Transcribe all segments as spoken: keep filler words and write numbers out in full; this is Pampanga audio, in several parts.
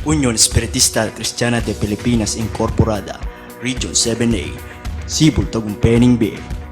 Union Espiritista Kristiana de Pilipinas Incorporada, Region seven A, Cebu, Tagumpay ning Bie.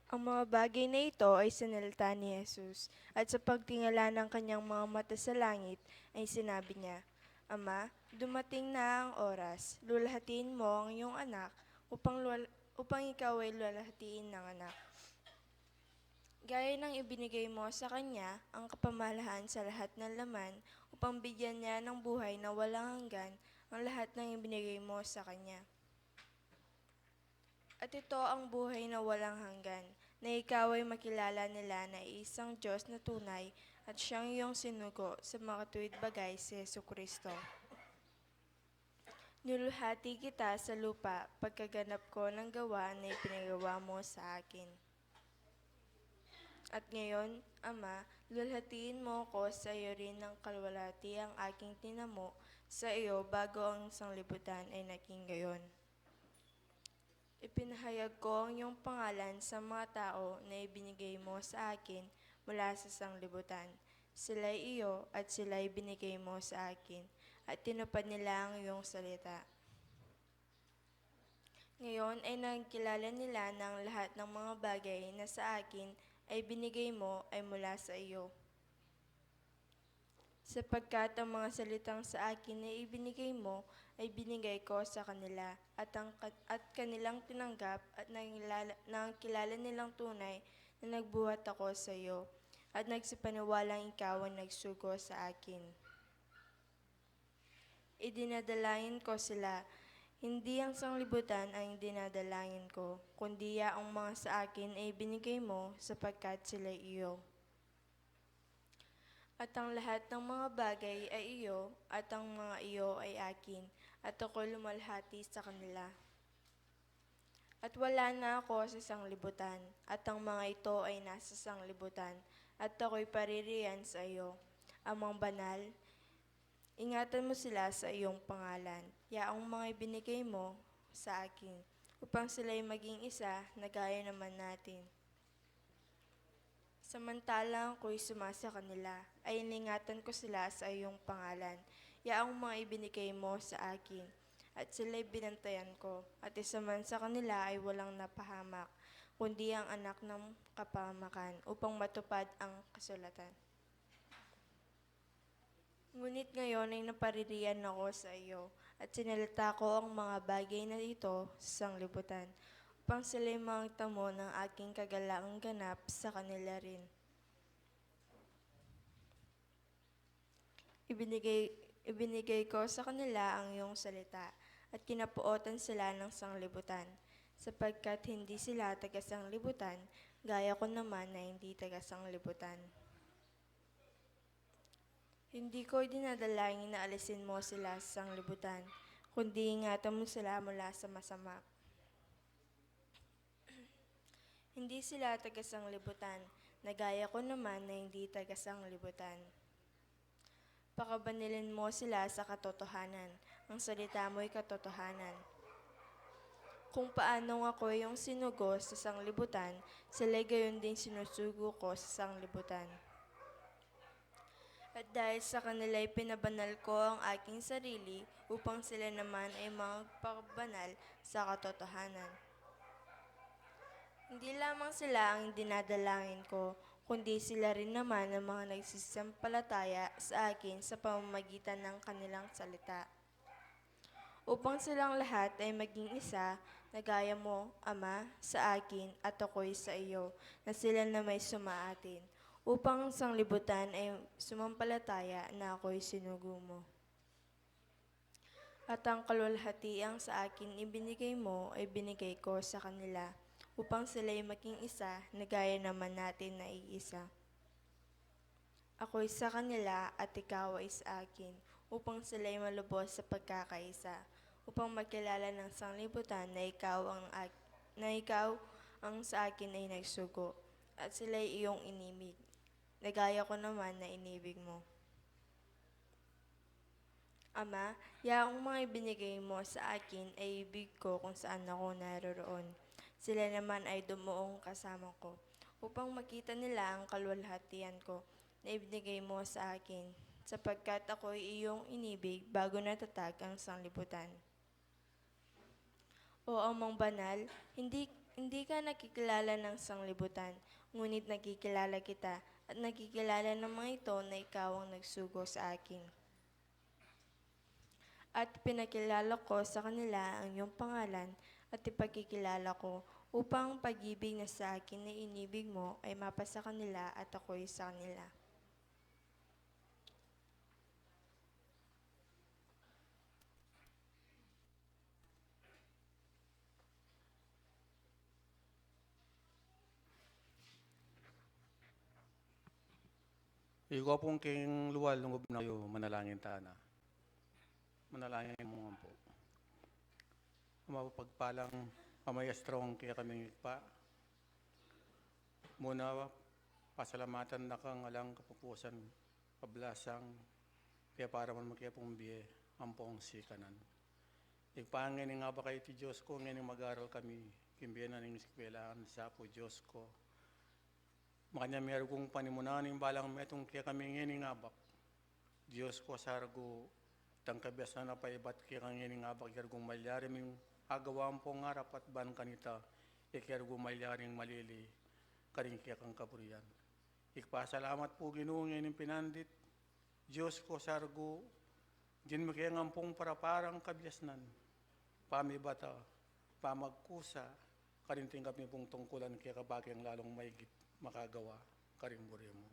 Ang mga bagay na ito ay sinalita ni Jesus, at sa pagtingala ng kanyang mga mata sa langit, ay sinabi niya, "Ama, dumating na ang oras. Lulahatiin mo ang iyong anak upang, luwal- upang ikaw ay lulahatiin ng anak. Gaya ng ibinigay mo sa kanya ang kapamalahan sa lahat ng laman upang bigyan niya ng buhay na walang hanggan ang lahat ng ibinigay mo sa kanya." At ito ang buhay na walang hanggan, na ikaw ay makilala nila na isang Diyos na tunay at siyang iyong sinugo sa makatuwid bagay, si Jesucristo. Niluluhati kita sa lupa pagkaganap ko ng gawa na ipinagawa mo sa akin. At ngayon, Ama, lulhatiin mo ko sa iyo rin ng kalwalati ang aking tinamo sa iyo bago ang sanglibutan ay naging gayon. Ipinahayag ko ang iyong pangalan sa mga tao na ibinigay mo sa akin mula sa sanglibutan. Sila'y iyo at sila'y binigay mo sa akin, at tinupad nila ang iyong salita. Ngayon ay nagkilala nila na ang lahat ng mga bagay na sa akin ay binigay mo ay mula sa iyo. Sapagkat ang mga salitang sa akin na ibinigay mo ay binigay ko sa kanila, at, ang, at kanilang tinanggap, at nangilala, nangkilala nilang tunay na nagbuhat ako sa iyo, at nagsipaniwalang ikaw ang nagsugo sa akin. Idinadalangin ko sila. Hindi ang sanglibutan ang idinadalangin ko, kundi yaong mga sa akin ay binigay mo, sapagkat sila'y iyo. At ang lahat ng mga bagay ay iyo, at ang mga iyo ay akin, at ako'y lumalhati sa kanila. At wala na ako sa sanglibutan, at ang mga ito ay nasa sanglibutan, at ako'y paririyan sa iyo. Amang Banal, ingatan mo sila sa iyong pangalan. Yaong mga ibinigay mo sa akin, upang sila'y maging isa na gaya naman natin. Samantalang ako'y sumasa kanila, ay iningatan ko sila sa iyong pangalan, yaong mga ibinigay mo sa akin, at sila'y binantayan ko, at isa man sa kanila ay walang napahamak, kundi ang anak ng kapahamakan, upang matupad ang kasulatan. Ngunit ngayon ay napaririyan ako sa iyo, at sinalita ko ang mga bagay na ito sa sanglibutan, upang sila'y makatamo ng aking kagalakan ganap sa kanila rin. Ibinigay, ibinigay ko sa kanila ang iyong salita, at kinapuotan sila ng sanglibutan, sapagkat hindi sila taga-sanglibutan, gaya ko naman na hindi taga-sanglibutan. Hindi ko idinadalangin na alisin mo sila sa sanglibutan, kundi ingatan mo sila mula sa masama. Hindi sila taga-sanglibutan, na gaya ko naman na hindi taga-sanglibutan. Pakabanalin mo sila sa katotohanan. Ang salita mo'y katotohanan. Kung paanong ako iyong sinugo sa sanglibutan, sila'y gayon din sinusugo ko sa sanglibutan. At dahil sa kanila'y pinabanal ko ang aking sarili, upang sila naman ay magpabanal sa katotohanan. Hindi lamang sila ang dinadalangin ko, kundi sila rin naman ang mga nagsisampalataya sa akin sa pamamagitan ng kanilang salita. Upang silang lahat ay maging isa, na gaya mo, Ama, sa akin at ako'y sa iyo, na sila na may sumaatin, upang ang sanglibutan ay sumampalataya na ako'y sinugo mo. At ang kaluwalhatiang sa akin ibinigay mo ay binigay ko sa kanila, upang sila'y maging isa, na gaya naman natin na iisa. Ako'y sa kanila at ikaw ay sa akin, upang sila'y malubos sa pagkakaisa, upang makilala ng sanglibutan na ikaw ang ak-, na ikaw ang sa akin ay nagsugo, at sila'y iyong inibig, na gaya ko naman na inibig mo. Ama, yaong mga ibinigay mo sa akin ay ibig ko kung saan ako naroroon. Sila naman ay dumuong kasama ko, upang makita nila ang kaluwalhatian ko na ibinigay mo sa akin, sapagkat ako'y iyong inibig bago natatag ang sanglibutan. O Amang Banal, hindi, Hindi ka nakikilala ng sanglibutan, ngunit nakikilala kita, at nakikilala ng mga ito na ikaw ang nagsugo sa akin. At pinakilala ko sa kanila ang iyong pangalan at ipakikilala ko, upang ang pag-ibig na sa akin na inibig mo ay mapasa kanila at ako'y sa kanila. Igo pung king lual lungub na kayu, manalangin tana. Manalangin mu ngan pu. Mapagpalang pamayastrong kaya kaming Ibpa. Muna, pasalamatan da kang alang kapupusan, pablasang, kaya para man makiapung bie, ampong sikanan. Ibpa, ngeni nga ba kay ti Dios ku, ngeni mag-aral kami, king bie na ning sikbelaan, sa pu Dios ku. Makanyan mi arugong panimunan ing balang metung kekami ngeni ngabak. Dios ku a sargu, itang kabiasnan a paibat keka ngeni ngabak, ing arugong malyari ming agawa ampong arapat ban kanita, ing arugong malyaring malili karing kekang kaburian. Ikpasalamat pu Ginu ngeni pinandit, Dios ku a sargu, ding mikekaming ampong paraparang kabiasnan, pamibata, pamagkusa, karing tinggap mi pung tungkulan keka bakeng lalung maigit makagawa karing buri mu.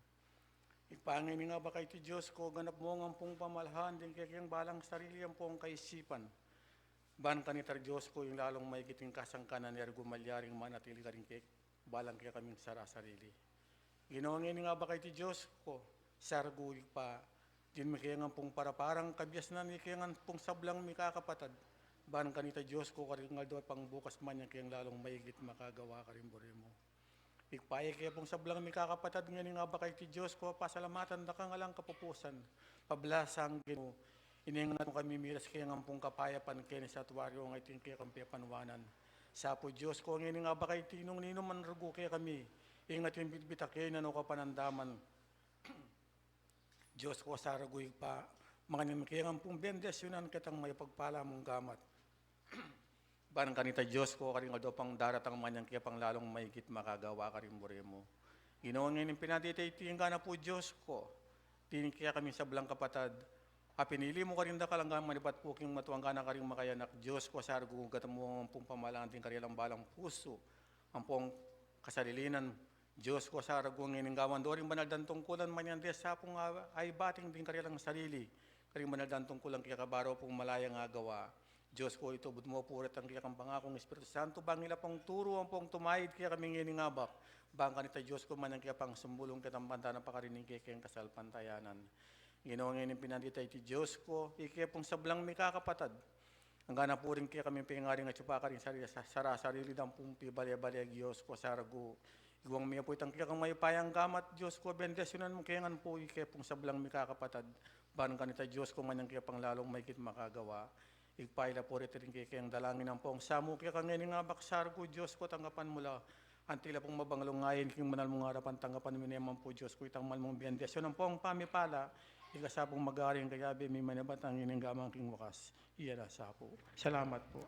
Ikpa, ngeni nga ba kay ti Dios ku, ganap mu ngan pung pamalahan ding kekeng balang sarili ampong kaisipan. Ban kanita Dios ku, ing lalung maigit ing kasangkanan, ing arugong malyaring manatili karing kek balang kekaming sarasarili. Ginu, ngeni nga ba kay ti Dios ku, sargu Ikpa, ding mikekaming ampung paraparang kabiasnan, ikekaming ampung sablang mikakapatad. Ban kanita Dios ku, karing aldo at pang bukas man yang keng lalung maigit makagawa karing buri mu. Ikpa, ike pung sablang mikakapatad, ngeni nga ba kay ti Dios ku, pasalamatan da kang alang kapupusan. Pablasang Ginu, iningat mu kami miras keng ampung kapayapan keni sa tuari, o ngeni king kekang pepanuanan. Sa pu Dios ku, ngeni nga ba kay ti nung ninu man rugu kekami, ingat ing bitbit a keni nanu kapanandaman. Dios ku a sargu Ikpa, makanyan mi keng ampung bendisyunan ketang mayupagpala mung gamat. Ban kanita Dios ku, karing aldo pang daratang man yang kekang lalung maigit makagawa karing buri mu. Ginu, ngeni pinandit iti, ing gana pu Dios ku, ding kekaming sablang kapatad a pinili mu karing dakal, anggang manibat pu king matu, anggang karing makayanak. Dios ku a sargu, gatam mu ngan pung pamalan ding karialang balang pusu ampong kasarilinan. Dios ku a sargu, ngeni gawan do ring banal dang tungkulan, manyan de sa pung a-, aibating ding karialang sarili karing banal dang tungkulan keka, baru pung malayang agawa. Dios ku, itubud mu pu retang kekang pangakung Espiritu Santo, bang ila pung turu ampong tumaid kekami ngeni ngabak. Ban kanita Dios ku, manyan kekang sumulung ketang pantana pakarin ning kekeng kasalpantayanan. Ginu, ngeni pinandit iti Dios ku, ike pung sablang mikakapatad, anggang na pu ring kekaming pengaring atyu pa karing sari-, sa-, sarasarili dang pung pibale-bale, Dios ku a sargu. Iguang mi pu itang kekang mayupayang gamat, Dios ku, bendisyunan mu keng ampong ike pung sablang mikakapatad. Ban kanita Dios ku, manyan kekang lalung maigit makagawa. Ikpa, ila pu reti ring kekeng dalangin ampong samu keka ngeni ngabak, sargu Dios ku, tanggapan mu la. Anti la pung mabanglung ain king banal mung arapan, tanggapan mu ne man pu Dios ku itang mal mung bendisyun ampong pamipala, ika sa pung mag-ari, ing kayabe mi, manibat anggang king wakas. Iya na sa pu. Salamat pu.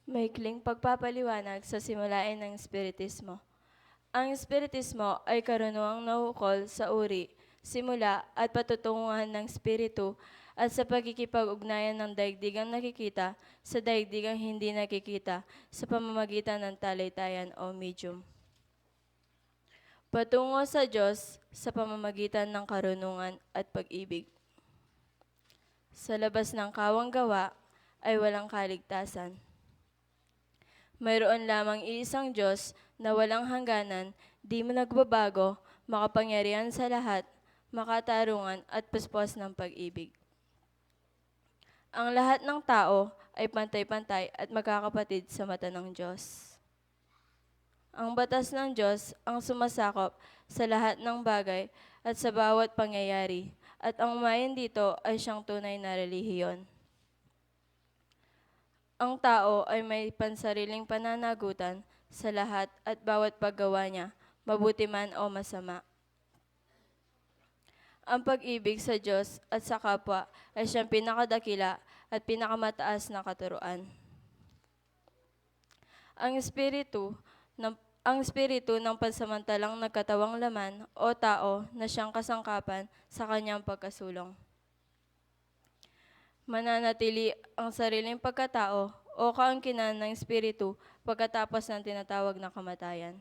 Maikling pagpapaliwanag sa simulain ng Espiritismo. Ang Espiritismo ay karunungang naukol sa uri, simula at patutunguhan ng Espiritu at sa pakikipag-ugnayan ng daigdigang nakikita sa daigdigang hindi nakikita sa pamamagitan ng talitayan o medium. Patungo sa Diyos sa pamamagitan ng karunungan at pag-ibig. Sa labas ng kawang gawa ay walang kaligtasan. Mayroon lamang iisang Diyos na walang hangganan, di nagbabago, makapangyarihan sa lahat, makatarungan at puspos ng pag-ibig. Ang lahat ng tao ay pantay-pantay at magkakapatid sa mata ng Diyos. Ang batas ng Diyos ang sumasakop sa lahat ng bagay at sa bawat pangyayari, at ang umayon dito ay siyang tunay na relihiyon. Ang tao ay may pansariling pananagutan sa lahat at bawat paggawa niya, mabuti man o masama. Ang pag-ibig sa Diyos at sa kapwa ay siyang pinakadakila at pinakamataas na katuruan. Ang espiritu ng, ang espiritu ng pansamantalang nagkatawang laman o tao na siyang kasangkapan sa kanyang pagkasulong. Mananatili ang sariling pagkatao o kaangkinan ng espiritu pagkatapos ng tinatawag na kamatayan.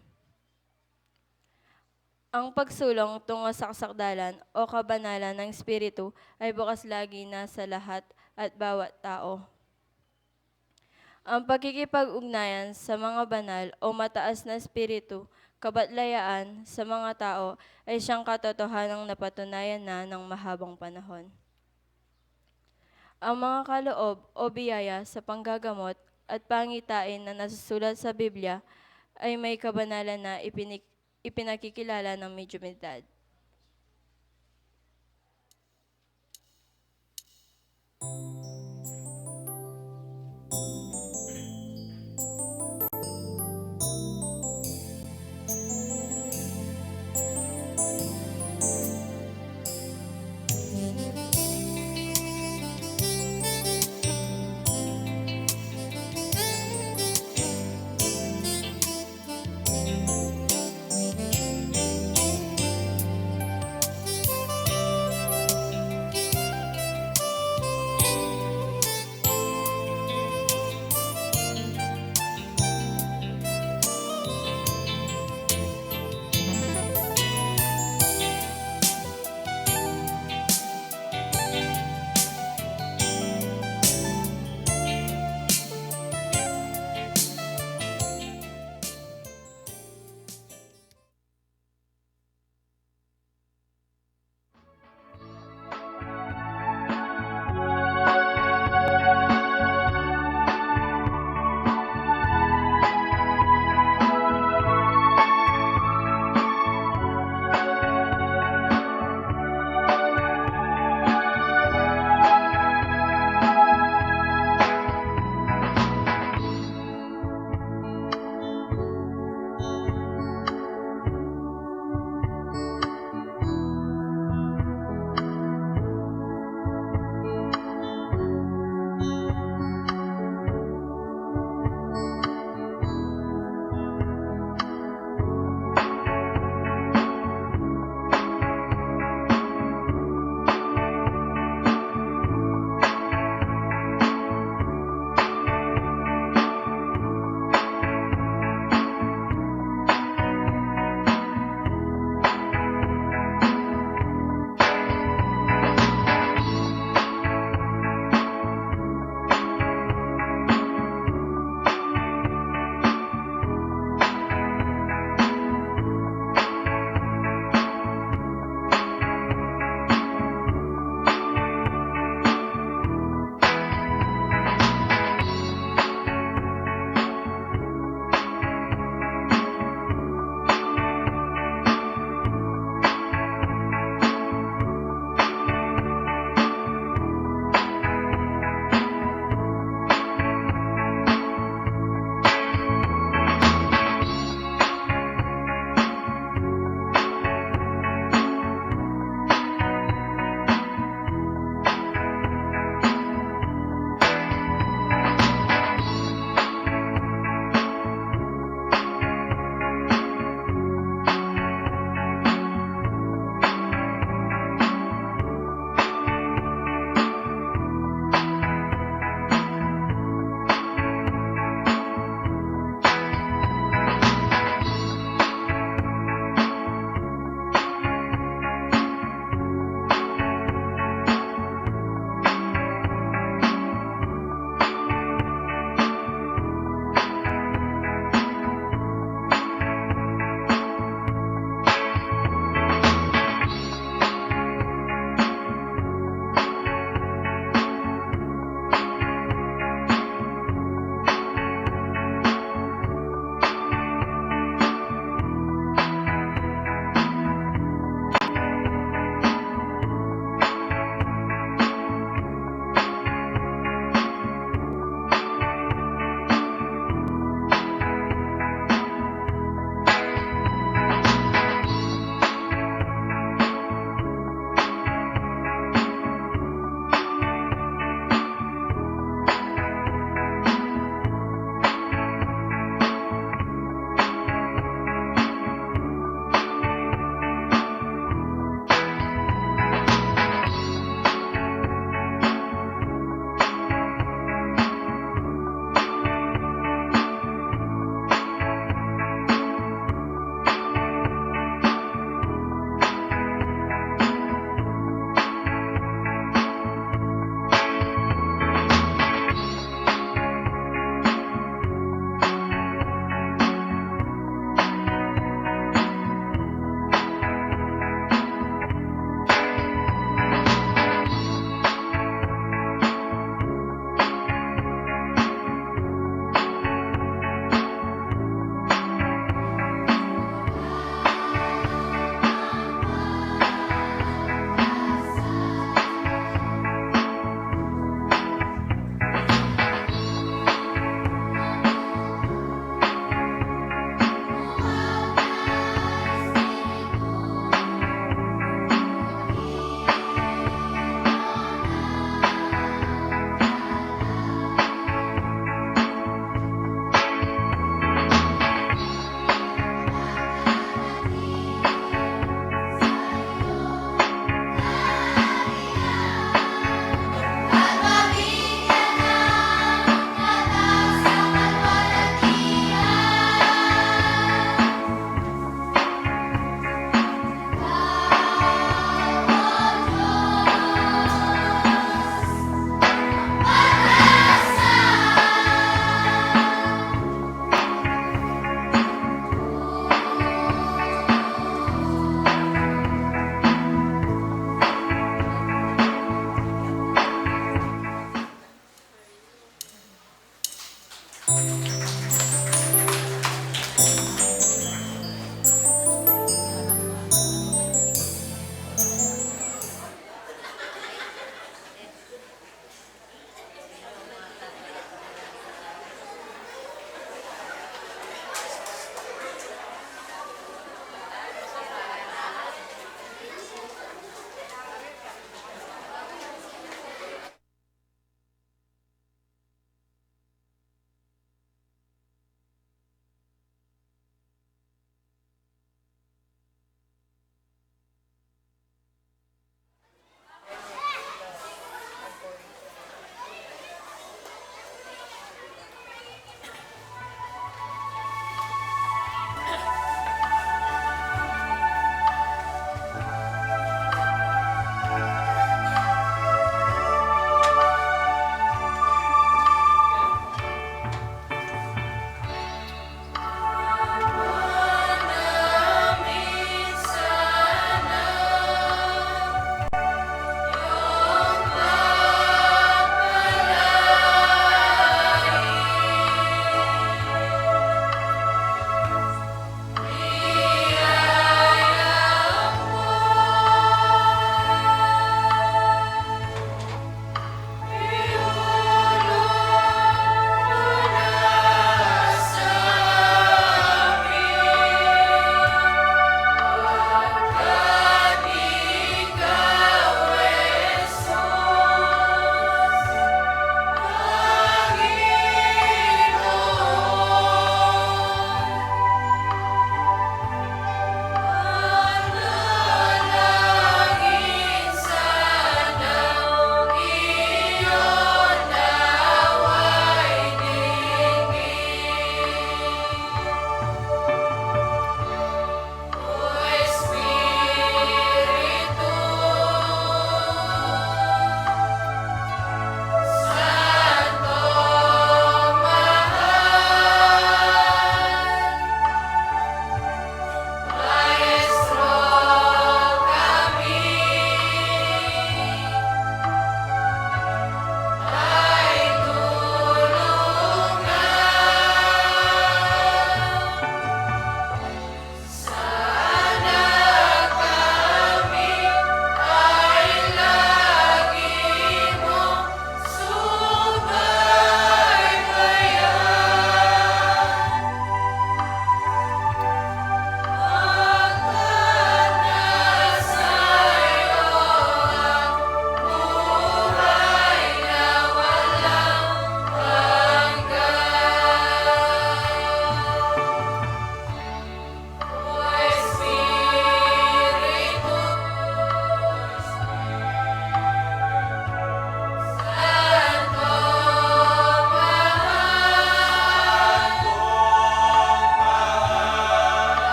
Ang pagsulong tungo sa kasakdalan o kabanalan ng espiritu ay bukas lagi na sa lahat at bawat tao. Ang pakikipag-ugnayan sa mga banal o mataas na espiritu, kabatlayaan sa mga tao ay siyang katotohanang napatunayan na ng mahabang panahon. Ang mga kaloob o biyaya sa panggagamot at pangitain na nasusulat sa Biblia ay may kabanalan na ipinik-, ipinakikilala ng mediumidad.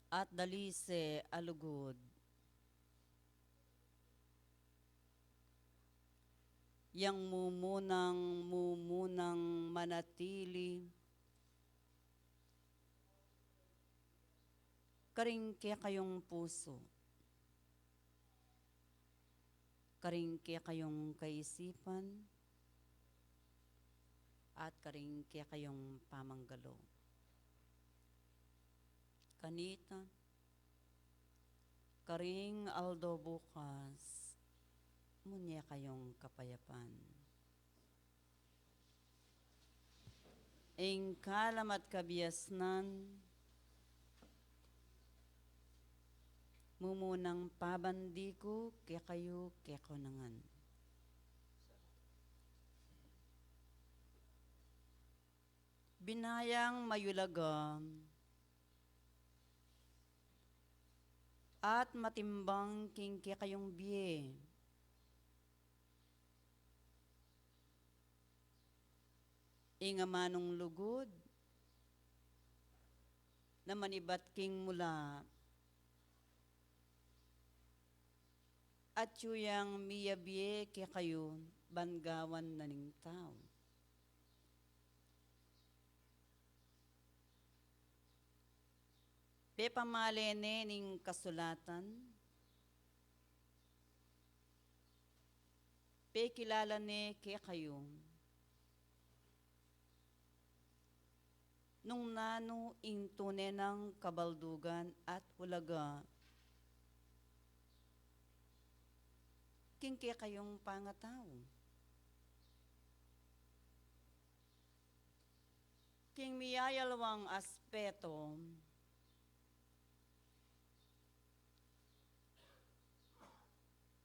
At dalise a lugud, yang mumunang, mumunang manatili karing kekayung pusu, karing kekayung kaisipan, at karing kekayung pamanggalu. Kanita, karing aldo bukas, munye kayung kapayapan. Ing kalam at kabiasnan, mumunang pabandi ku kekayu kekonangan. Binayang mayulaga at matimbang king kekayung bie. Ing amanung lugud na manibat king mula, at yuyang miyabie kekayu ban gawan na ning tau. Pepamale ne ning kasulatan, pekilala ne kekayu nung nanu ing tune nang kabaldugan at ulaga king kekayung pangatau. King miyayalwang aspeto,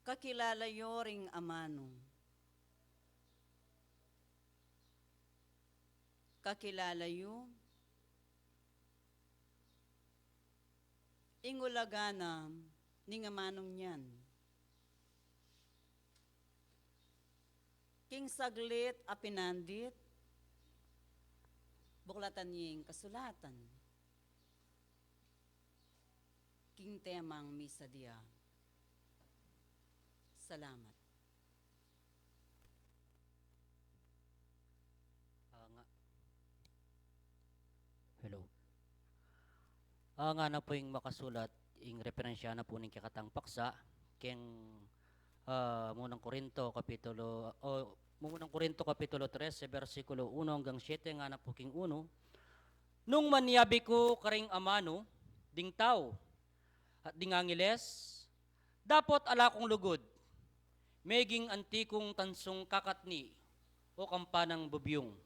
kakilala yu ring amanu. Kakilala yu ing ulaga na ning amanung yan. King saglit a pinandit, buklatan ye ing kasulatan king temang misa dia. Salamat. Ah, nga. Hello. Ah, ngana pu ing makasulat, ing referensya na pu ning kekatang paksa, keng, ah, munang Korinto kapitulo, o, munang Korinto kapitulo trese, bersikulo uno anggang siete, ngana pu king uno, Nung manyabi ku karing amanu ding tau at ding angeles, dapot ala kung lugud, meging anti kung tansung kakatni o kampanang bubyung.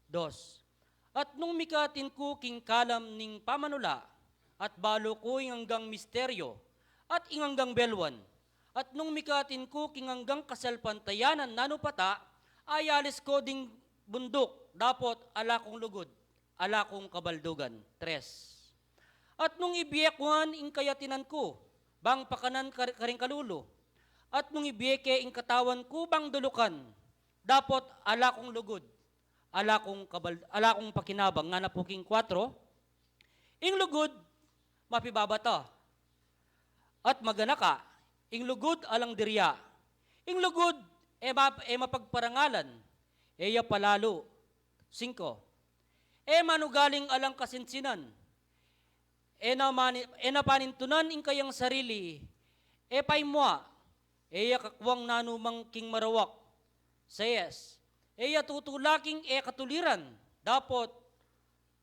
Dos, at nung mika atin ku king kalam ning pamanula, at balu ku ing anggang misteryo, at ing anggang belwan, at nung mika atin ku king anggang kasalpantayanan nanu pa ta, ayalis ku ding bunduk, dapot ala kung lugud, ala kung kabaldugan. Tres. At nung ibie ku ngan ing kayatinan ku bang pakanan kar-, karing kalulu, at nung ibie ke ing katawan ku bang dulukan, dapot ala kung lugud, ala kung kabal-, ala kung pakinabang. Ngana pu king kuatro, ing lugud mapibabata at maganaka, ing lugud alang dirya, ing lugud e ma-, e mapagparangalan, e ya palalu. Singko, e manugaling alang kasinsinan, e na mani-, e na panintunan ing kayang sarili, e paimua, e ya kakuang nanumang king marawak. Seis, e ya tutula king e katuliran, dapot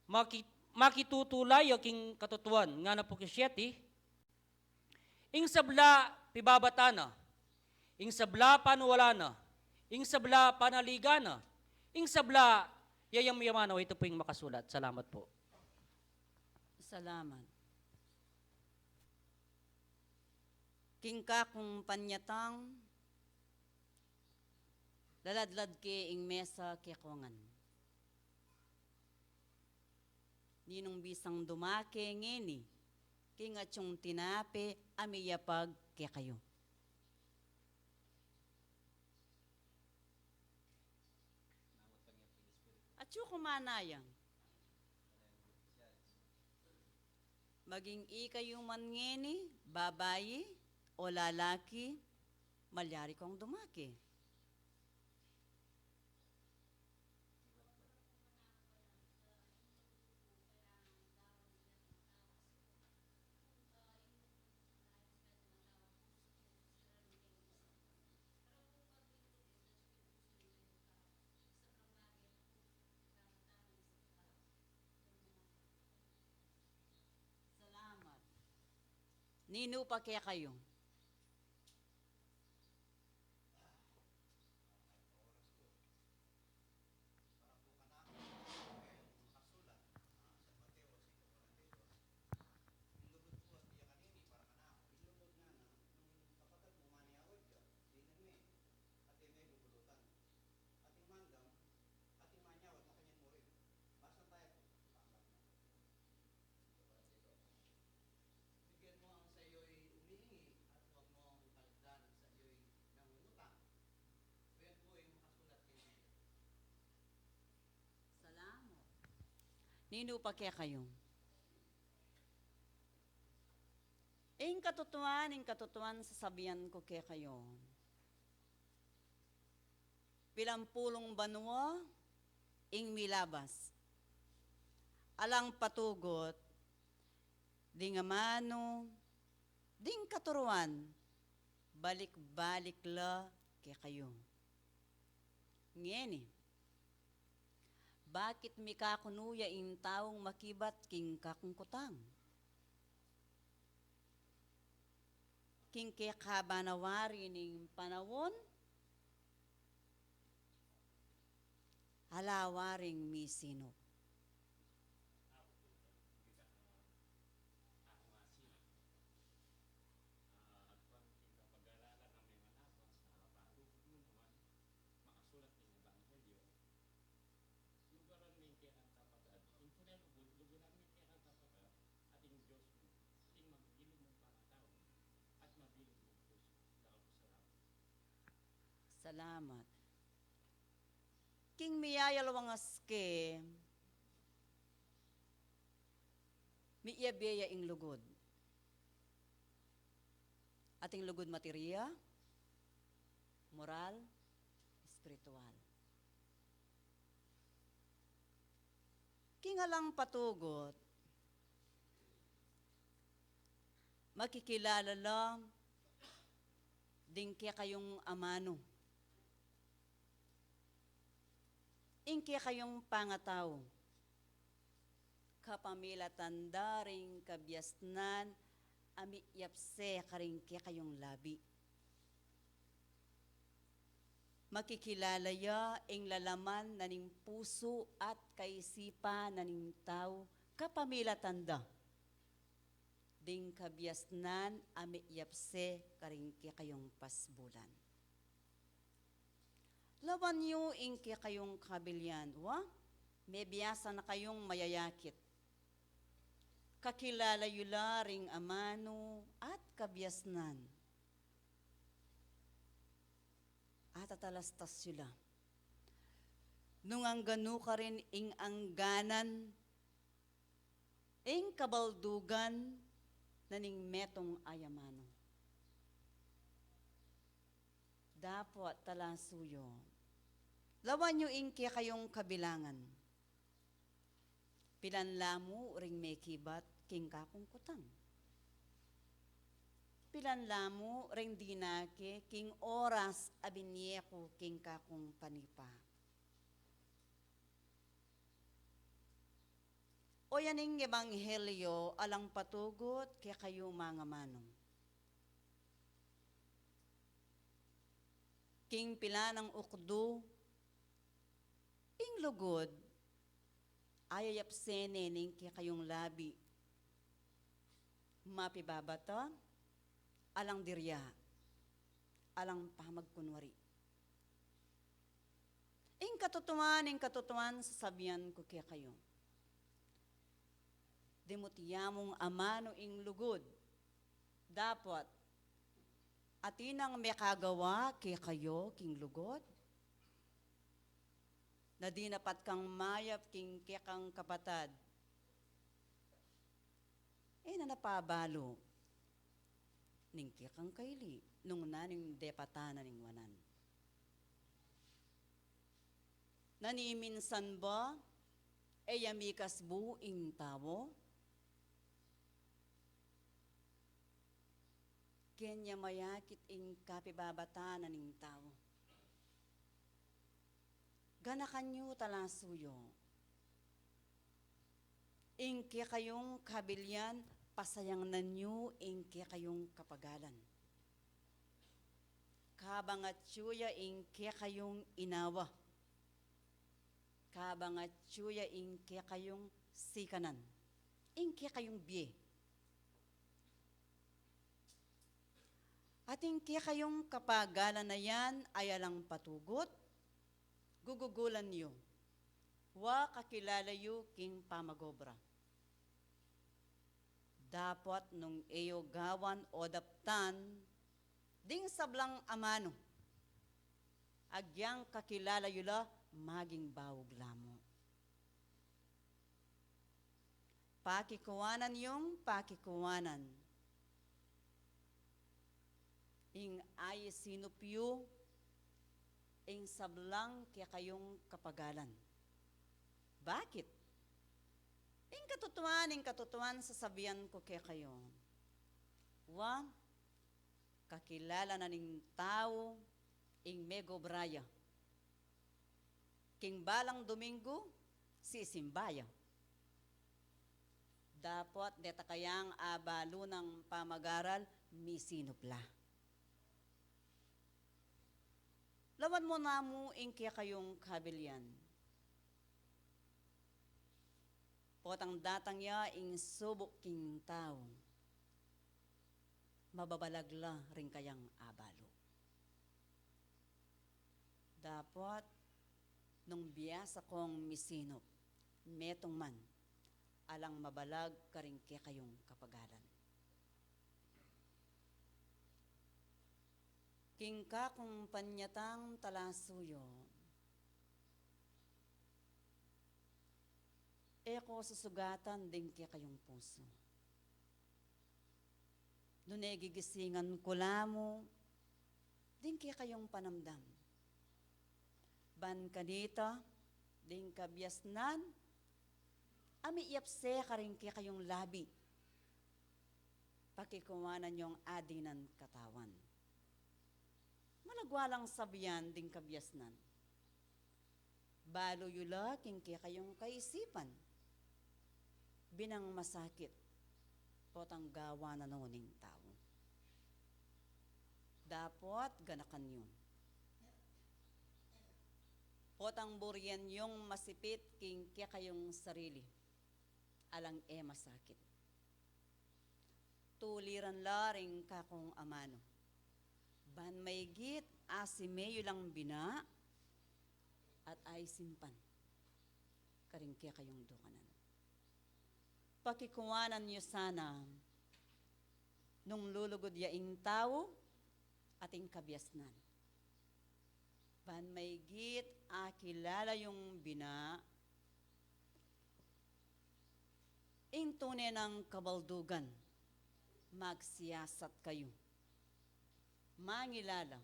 maki-, makitutula ya king katutuan. Ngana pu king siete, ing sabla pibabata na, ing sabla panuwala na, ing sabla panaligan na, ing sabla yayam-yama na. Itu pu ing makasulat. Salamat pu. Salamat. King kakung panyatang, laladlad ke ing mesa kekongan. Ninung bisang dumake ngeni king atyung tinape a miyapag kekayu. Atyu ku manayang. Maging ikayu man ngeni, babai o lalaki, malyari kong dumake. Salamat. Ninu pa kekayu? Bigyan mo ang sa iyo'y umihingi at huwag mo ang taldan sa iyo'y nangungutang. Yan po ay makasulat kay Maria. Salamat. Ninu pa kekayu? Ing katutuan, ing katutuan, sasabian ku kekayu. Pilampulung banua ing milabas. Alang patugut, ding amanu, ding katuruan, balik-balik la kekayu. Ngeni, bakit mikakunu ya ing taung makibat king kakung kutang? King kekaba na wari ning panaun, ala waring misinup. Salamat. King miyayalwangas ke, miyabe ya ing lugud. Ating lugud materia, moral, espiritual. King alang patugut, makikilala la ding kekayung amanu, ing kekayung pangatau, kapamilatan da ring kabiasnan a miyapse karing kekayung labi. Makikilala ya ing lalaman na ning pusu at kaisipan na ning tau kapamilatan da ding kabiasnan a miyapse karing kekayung pasbulan. Lawan yu ing kekayung kabilian, wa? Mebiasa na kayung mayayakit. Kakilala yu la ring amanu at kabiasnan. At atalastas yu la. Nung angga nu karin ing angganan, ing kabaldugan na ning metung a amanu. Dapot talasu yu. Lawan yu ing kekayung kabilangan. Pilan la mu ring mekibat king kakung kutang. Pilan la mu ring dinake king oras a binye ku king kakung panipa. O yan ing ebanghelyo alang patugut kekayu mangamanu. King pilanang ukdu, ing lugud, ayayapse ne ning kekayung labi. Mapibabata, alang dirya, alang pamagkunwari. Ing katutuan, ing katutuan, sasabian ku kekayu. Dimut ya mung amanu ing lugud. Dapot, atin nang mekagawa kekayu king lugud? Na dinapat kang mayap king kekang kapatad. na napabalu ning kekang kaili nung nanung depatan na ning wanan. Naniminsan ba, e ya mikasbu ing tau? Kenya mayakit ing kapibabatan na ning tau. Ganakan yu talasuyu. Ing kekayung kabilian, pasayangnan yu ing kekayung kapagalan. Kabangat yu ya ing kekayung inawa. Kabangat yu ya ing kekayung sikanan. Ing kekayung bie. At ing kekayung kapagalan a yan, ayalang patugut, gugugulan yu. Wa kakilala yu king pamagobra. Dapot nung e yu gawan o daptan ding sablang amanu, agyang kakilala yu la maging baug la mu. Pakikuanan yung pakikuanan. Ing ayi sinup yu, ing sablang kekayung kapagalan. Bakit? Ing katutuan, ing katutuan sasabian ku kekayu. Wa, kakilala na ning tau ing megobra ya. King balang Domingo, sisimba ya. Dapot deta kayang abalu nang pamagaral, misinup la. Lawan mu namu ing kekayung kabilian. Potang datang ya ing subuk king tau, mababalag la ring kayang abalu. Dapot, nung biasa kong misinup, metung man, alang mabalag karing kekayung kapagalan. King kakung panyatang talasuyu, e ko susugatan ding kekayung pusu. Nune gigisingan ku la mu ding kekayung panamdam. Ban kanita, ding kabiasnan a miyapse karing kekayung labi, pakikuanan yung adinan katawan. Malagwa lang sabian ding kabiasnan. Balu yu la king kekayung kaisipan. Binang masakit, potang gawan na no ning tau. Dapot ganakan yu. Potang burian yung masipit king kekayung sarili. Alang e masakit. Tuliran la ring kakung amanu. Ban maigit, asime yu lang bina at aispan karing kekayung dukanan. Pakikuanan yu sana nung lulugud ya ing tau at ing kabiasnan. Ban maigit akilala yung bina, ing tune nang kabaldugan, magsiyasat kayu. Mangilala,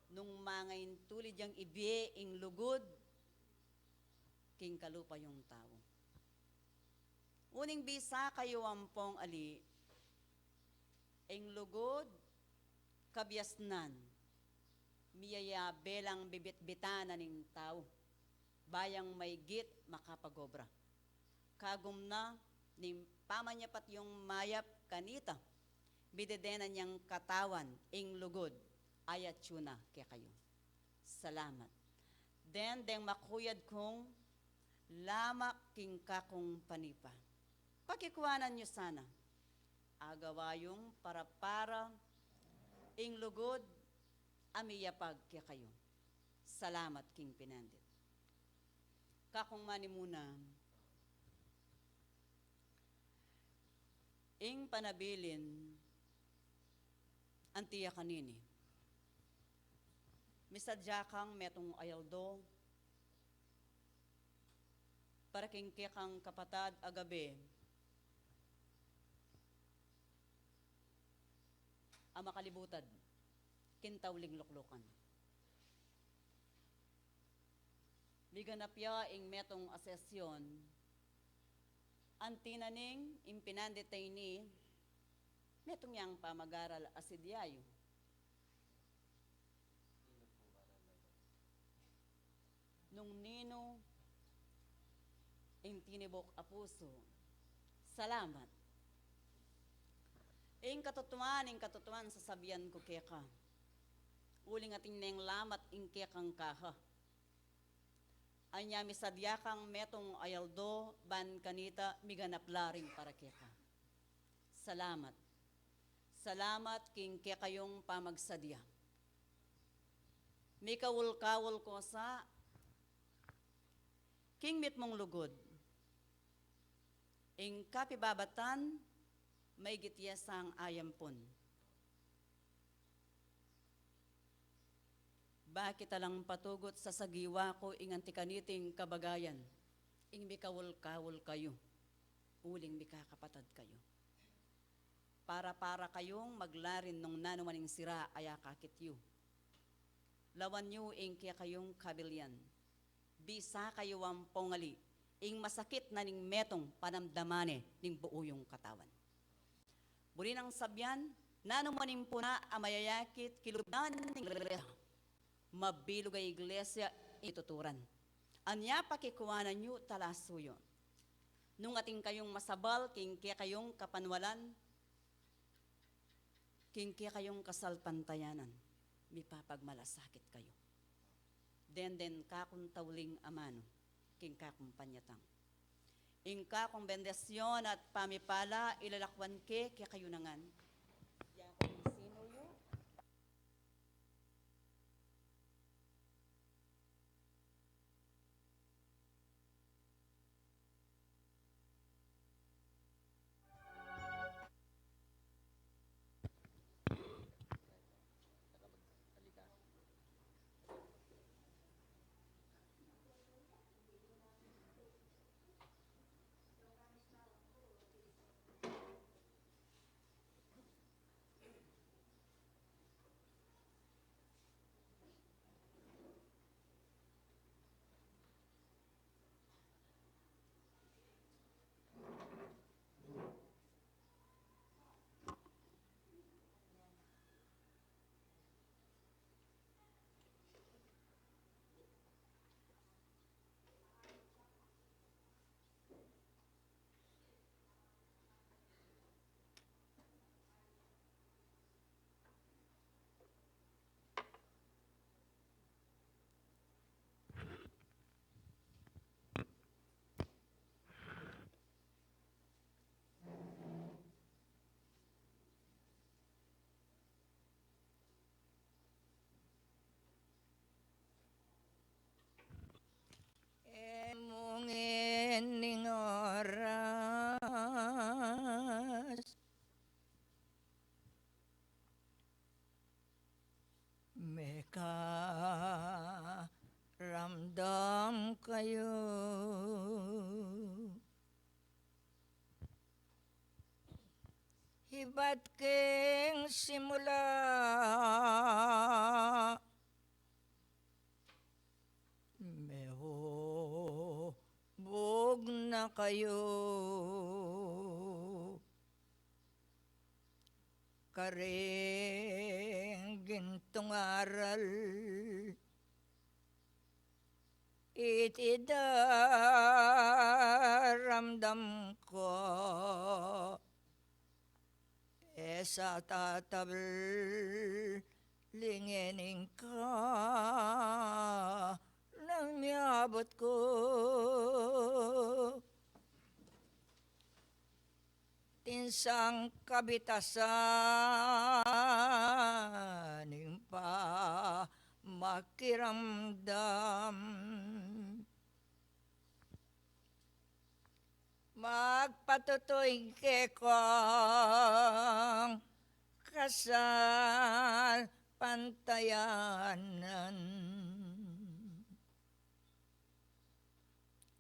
nung mangaintulid yang ibie ing lugud king kalupa yung tau. Uling bisa kayu ampong ali, ing lugud, kabiasnan, miyayabe lang bibitbitan na ning tau, ba yang maigit makapagobra. Kagum na ning pamanyapat yung mayap kanita, bidedenan yang katawan ing lugud, ayat yu na kekayu. Salamat. Den, deng makuyad kung lamak king kakung panipa. Pakikuanan yu sana. Agawa yung para-para ing lugud a miyapag kekayu. Salamat king pinandit. Kakung manimuna, ing panabilin anti ya kanini. Misadya kang metung a aldo para king kekang kapatad a gabe. a makalibutad king tauling luklukan. Miganap ya ing metung a sesyon, anti na ning ing pinandit a ini, metung yang pamagaral a sidya yu. Nung ninu ing tinibuk a pusu. Salamat. Ing katutuan, ing katutuan, sasabian ku keka, uling atin neng lamat ing kekang kaha. Anya misadya kang metung a aldo, ban kanita miganap la ring para keka. Salamat. Salamat king kekayung pamagsadya. Mikaul-kaul ku sa king mitmung lugud, ing kapibabatan, maigit ya sang ayampun. Bakit alang patugut sasagiwa ku ing anti kaniting kabagayan, ing mikaul-kaul kayu, uling mikakapatad kayu. Para-para kayung maglarin nung nanu man ing sira a akakit yu. Lawan yu ing kekayung kabilian. Bisa kayu ampong ali, ing masakit na ning metung panamdaman ne ning buu yung katawan. Buri nang sabian, nanu man ing puna a mayayakit kilubdan ning iglesia, mabilug a iglesia ing ituturan. Anya pakikuanan yu talasuyu. Nung atin kayung masabal king kekayung kapanwalan, king kekayung kasalpantayanan, mipapagmalasakit kayu. Denden kakung tauling amanu, king kakung panyatang. Ing kakung bendisyon at pamipala ilalakwan ke kekayu nangan. Yakung sinuyu. E mu ngening oras mekaramdam kayu. Ibat king simula, mehubug na kayu karing gintung aral. Iti daramdam ku, e sa tatabling ngening kanang miabut ku. Tinsang kabitasan ning pamakiramdam. Magpatutuy kekong kasalpantayanan.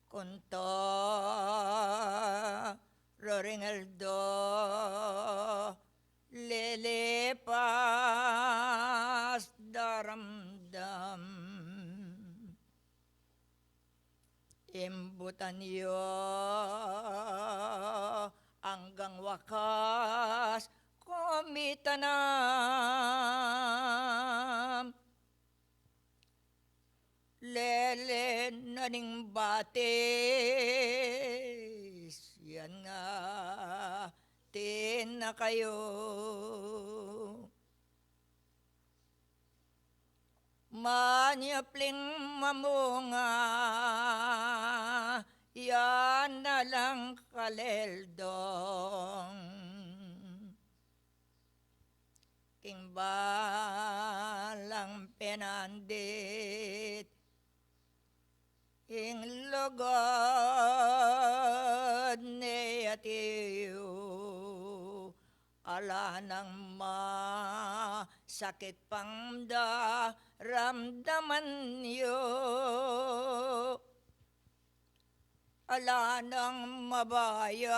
Kunta roring aldo, lelepas daramdam. Imbutan yu anggang wakas kumitanam. Lele na ning batis, yan nga atin na kayu. Manyapling mamunga, yan na lang kaleldong. King balang penandit, ing lugud ne atiu, ala nang masakit pang daramdaman yu. Ala nang mabayat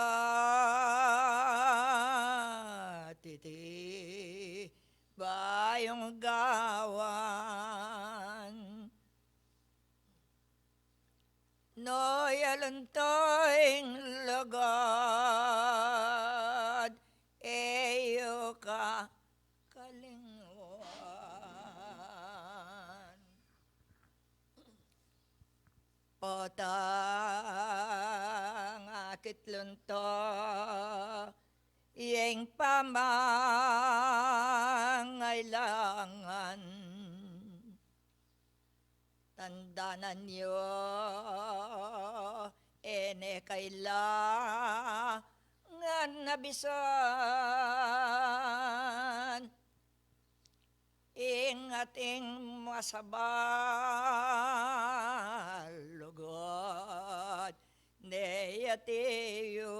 iti bayung gawan. No yalunto ing lugud, e yu kakalingwan. Potang akit lunto, ing pamangailangan. Tandanan yu, e ne kailangan abisan. Ing ating masabal lugud ne atiu.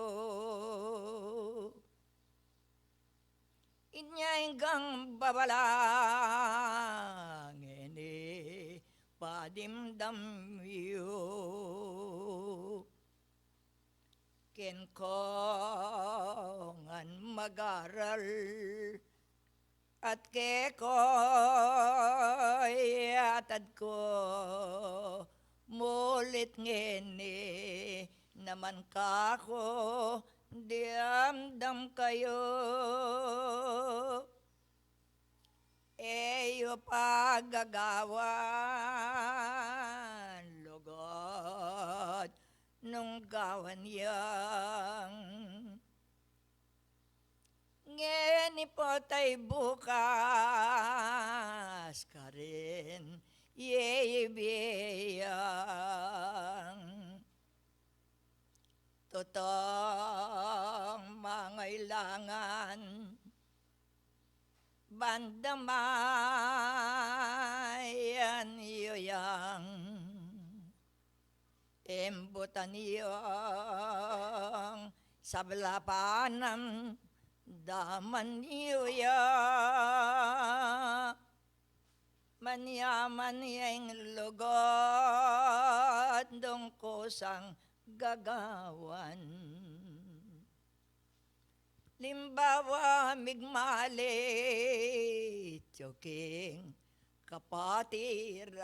Inya ing gang babalang ini padimdam yu. Ken ko ngan mag-aral at keko yatad ku, mulit ngeni naman kaku diamdam kayu. E yu pagagawan lugud nung gawan yang. Ngeni potang bukas karin ye ibie yang. Totong mangailangan, ban damayan yu yang. Imbutan yung sabla panam, daman yu ya. Manyaman ya ing lugud nung kusang gagawan. Limbawa, migmalit yu king kapatiran,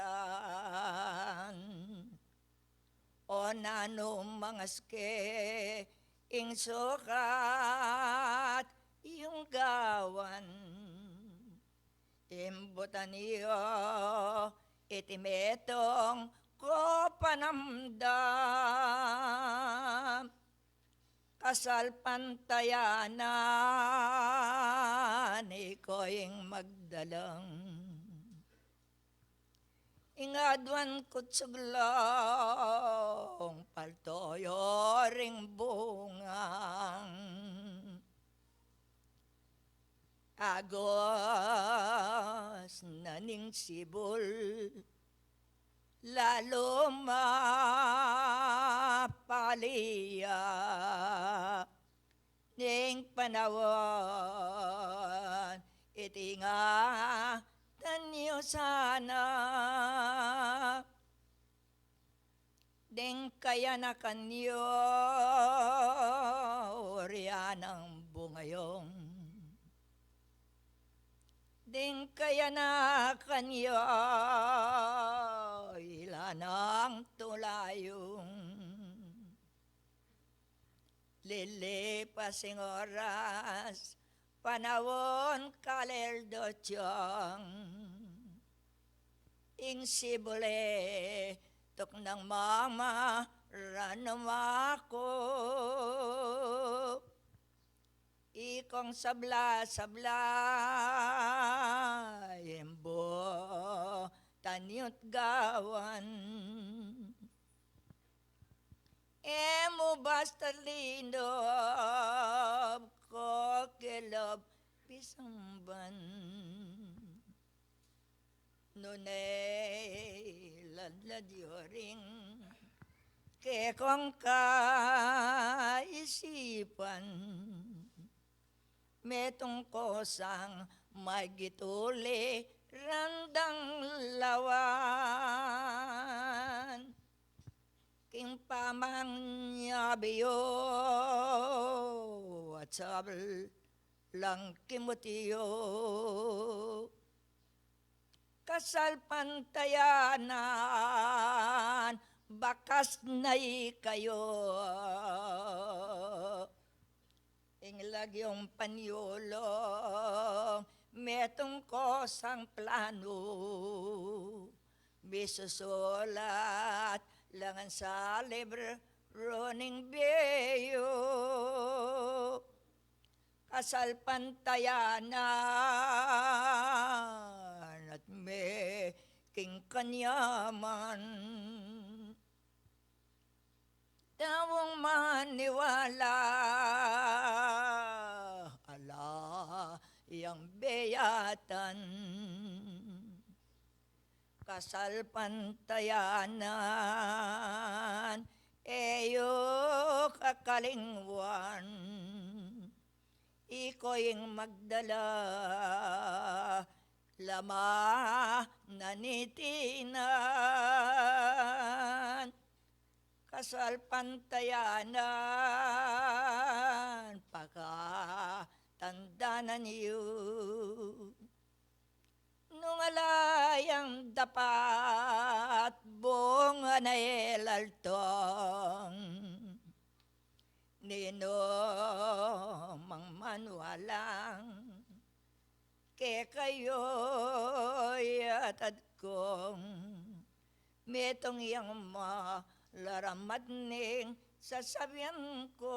o nanu mang aske ing sukat yung gawan. Imbutan yu iti metung ku panamdam, kasalpantayanan iku ing magdalang. Ing aduan ku't suglung palto yu ring bungang. Agus na ning sibul, lalu mapali ya ning panaun, iti nga tanyu sana. Deng kayanakan yu, urian nang bungayung. Ding kayanakan ya, ila nang tulayung. Lilipas ing oras, panaun kalel do tiang. Ing sibule, tuknang mama, ranum aku. Ikong sabla-sabla, imbo tanyut gawan. E mu basta linob, kokelob, pisamban. Nune ladlad yu ring kekong kaisipan, metung kosang magituli randang lawan. King pamangyabi yu at sablang kimut yu, kasalpantayanan, bakas na ikayu. Ing lagyung panyulung, metung kosang planu, misusulat la ngan sa libru ning bie yu. Kasalpantayanan at me king kanyaman. Taung maniwala, ala yang beyatan. Kasalpantayanan, e yu kakalingwan. Iko ing magdala, lama na nitinan. Kasalpantayanan, pakatandanan yu. Nung ala yang dapat bunga na e laltong, ninu mang manwalang kekayu yatad kung metung yang malaramat ning sasabian ku.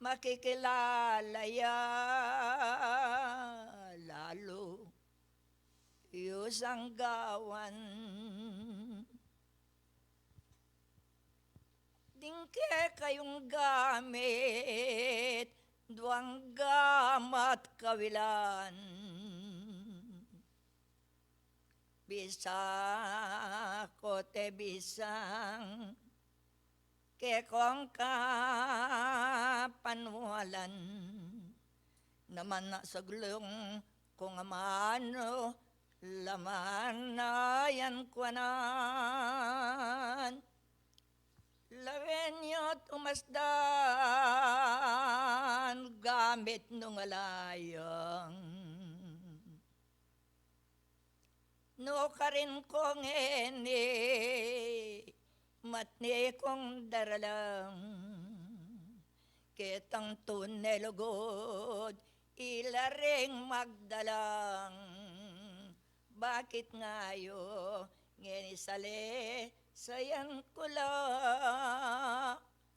Makikilala ya lalu yu sang gawan. Ding kekayung gamit, duang gamat kawilan. Bisa ku te bisang kekong kapanwalan, naman na saglung kung amanu laman na yan kuanan. Lawen yu tumasdan gamit nung ala yang nukarin ku ngeni, matni kung daralang ketang tune lugud ila ring magdalang. Bakit nga yu ngeni sale sayan ku la?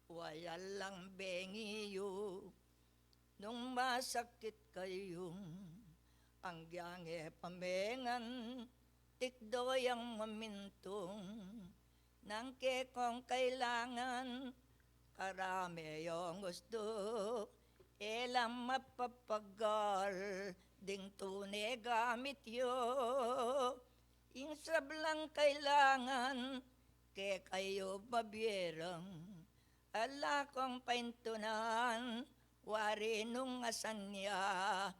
Wayal lang bengi yu nung masakit kayung anggyang e pamengan, tikdo yang mamintung nang kekong kailangan. Karame yung gustu, e la mapapagal ding tune gamit yu. Ing sablang kailangan kekayu mabierang, ala kung paintunan, wari nung asan ya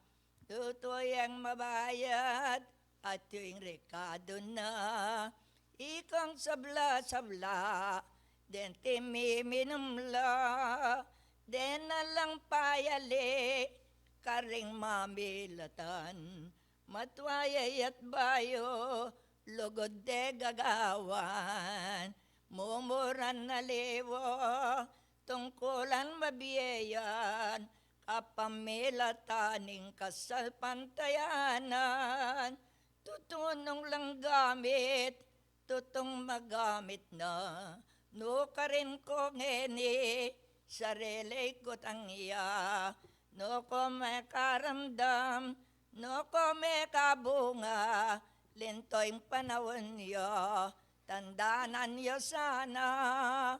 tutu yang mabayad, at yu ing rekadu na. Ikong sabla-sabla, deng timiminum la, deng alang payali, karing mamilatan. Matua ya at bayu, lugud de gagawan, mumuran aliwa, tungkulan mabie yan, kapamilatan ning kasalpantayanan. Tutunung lang gamit, tutung magamit na, nukarin ku ngeni, sarili ku tang ya, nu ku mekaramdam, nu ku mekabunga, linto ing panaun ya, tandanan yu sana.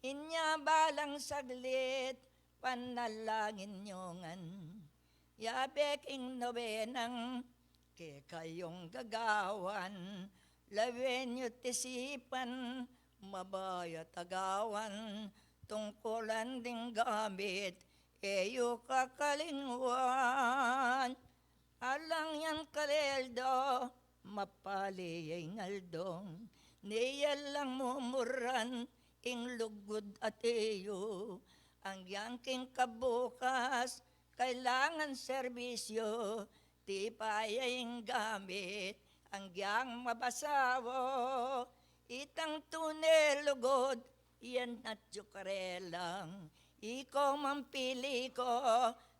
Inya balang saglit, panalangin yu ngan. Yabe king nobenang kekayung gagawan, lawen yu't isipan, mabayat agawan, tungkulan ding gamit, e yu kakalingwan. Alang yang kaleldo, mapali ya ing aldo, niya lang mumuran ing lugud at iyu. Anggiyang king kabukas, kailangan serbisyu, tipa ya ing gamit, anggiyang mabasawu, itang tune lugud, yan at yu karelang, iko mampili ku,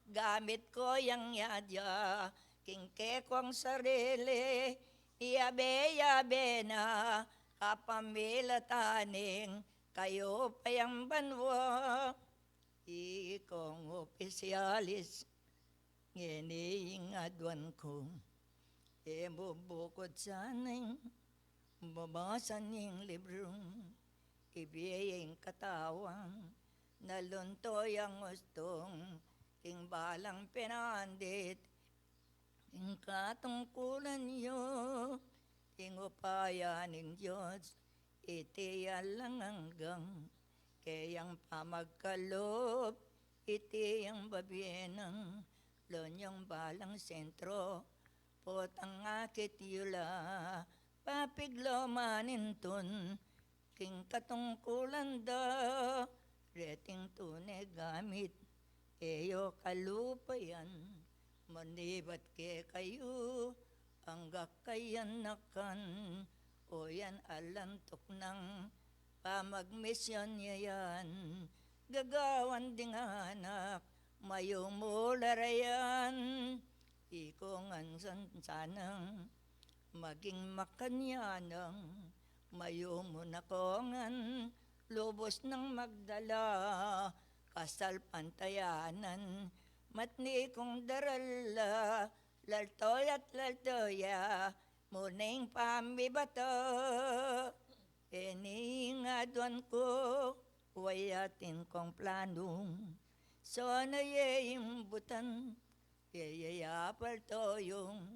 gamit ku yang yadya, king kekong sarili, yabe-yabe na, kapamilatan ning kayupayang banwa. Ikong opisyalis, ngeni ing aduan ku, e mu bukud sana ing mabasa ning librung, ibie ing katawan, nalunto yang ustung, king balang pinandit, ing katungkulan yu, ing upaya ning Dios, iti alang anggang, keyang pamagkalub, iti yang babie nang, lon yang balang sentro, potang akit yu la, papigloman intun, king katungkulan da, reting tune gamit, e yu kalupayan, manibat kekayu, angga kayanakan, o yan alang tuknang pamagmisyon ya yan, gagawan ding anak, mayumu la rayan, ikong ansan sanang maging makanyanang, mayumu na ku ngan lubus nang magdala, kasalpantayanan, matni kung daral la, lalto ya't lalto ya, mu ning pamibata, e ning aduan ku, wa ya atin kung planung, sana ye imbutan, e ye ya paltuyung,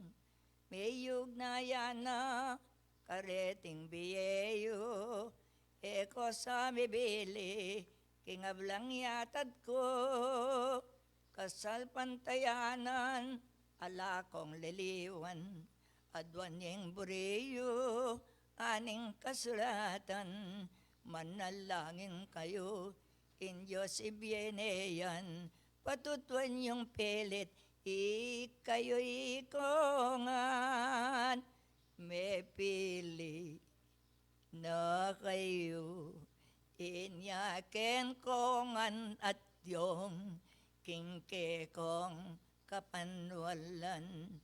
meyugnayan na, kareting bie yu, e ku sa mibili, king ablang yatad ku, kasalpantayanan, ala kung liliwan, aduan ing buri yu, aning kasulatan, manalangin kayu, ing Dios ibie ne yan, patutuan yung pilit, ikayu ikongan, mepili na kayu, inya ken kongan at yung, king kekong kapanwalan,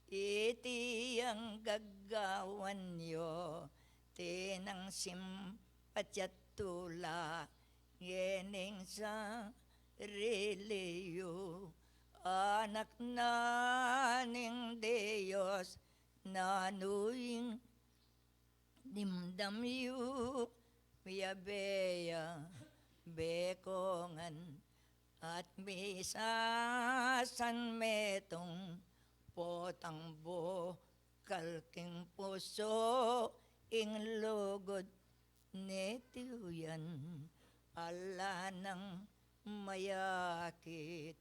iti yang gagawan yu, tinang simpatyat tula, ngening sarili yu, anak na ning Dios, nanu ing dimdam yu, miyabe ya, be kongan, at misasan metung, potang bukal king pusu, ing lugud neti yan, ala nang mayakit,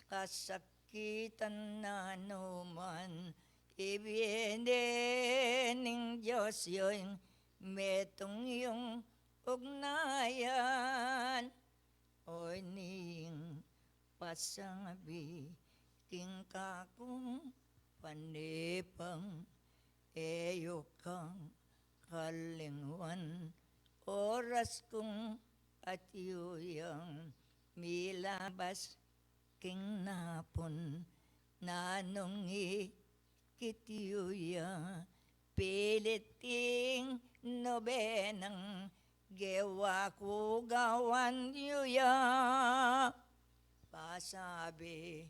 kasakitan na numan, ibie ne ning Dios yung metung yung ugnayan, o ning pasabi, king kakung panipang, e yu kang kalinguan, oras kung atiu yang milabas king napun, nanung ikit yu ya, pilit ing nobenang gewa ku gawan yu ya. Pasabi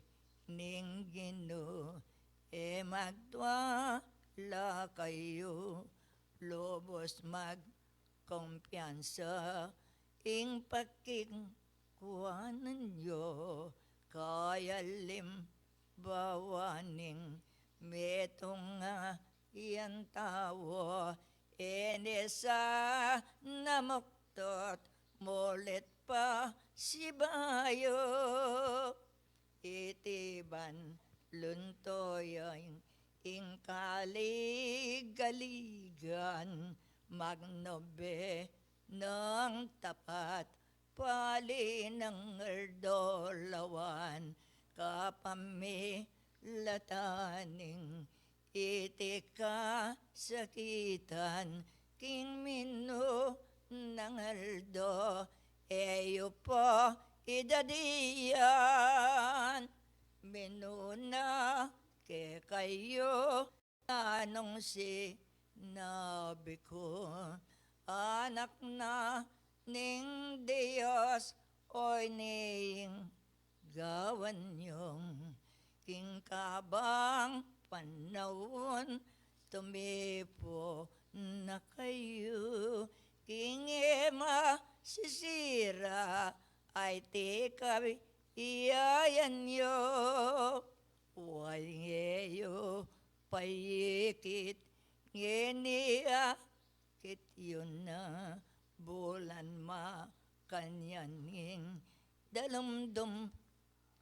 ning Ginu, e magtwala kayu, lubus magkumpiyansa ing pakikuanan yu, kaya limbawa ning metung a yang tau, e ne sa namuktot mulit pa sibayu. Iti ban luntuyan ing kaligaligan, magnobe nang tapat, pali nang aldo lawan kapamilatan ning iti kasakitan, king minunang aldo e yu pa idadian. Minuna kekayu, nanung sinabi ku, anak na ning Dios, o ini ing gawan yung king kabang panaun, tumipu na kayu king e masisira a iti kabiyayan yu. Wal ngeyu paikit, ngeni akit yu na bulan makanyan ing dalumdum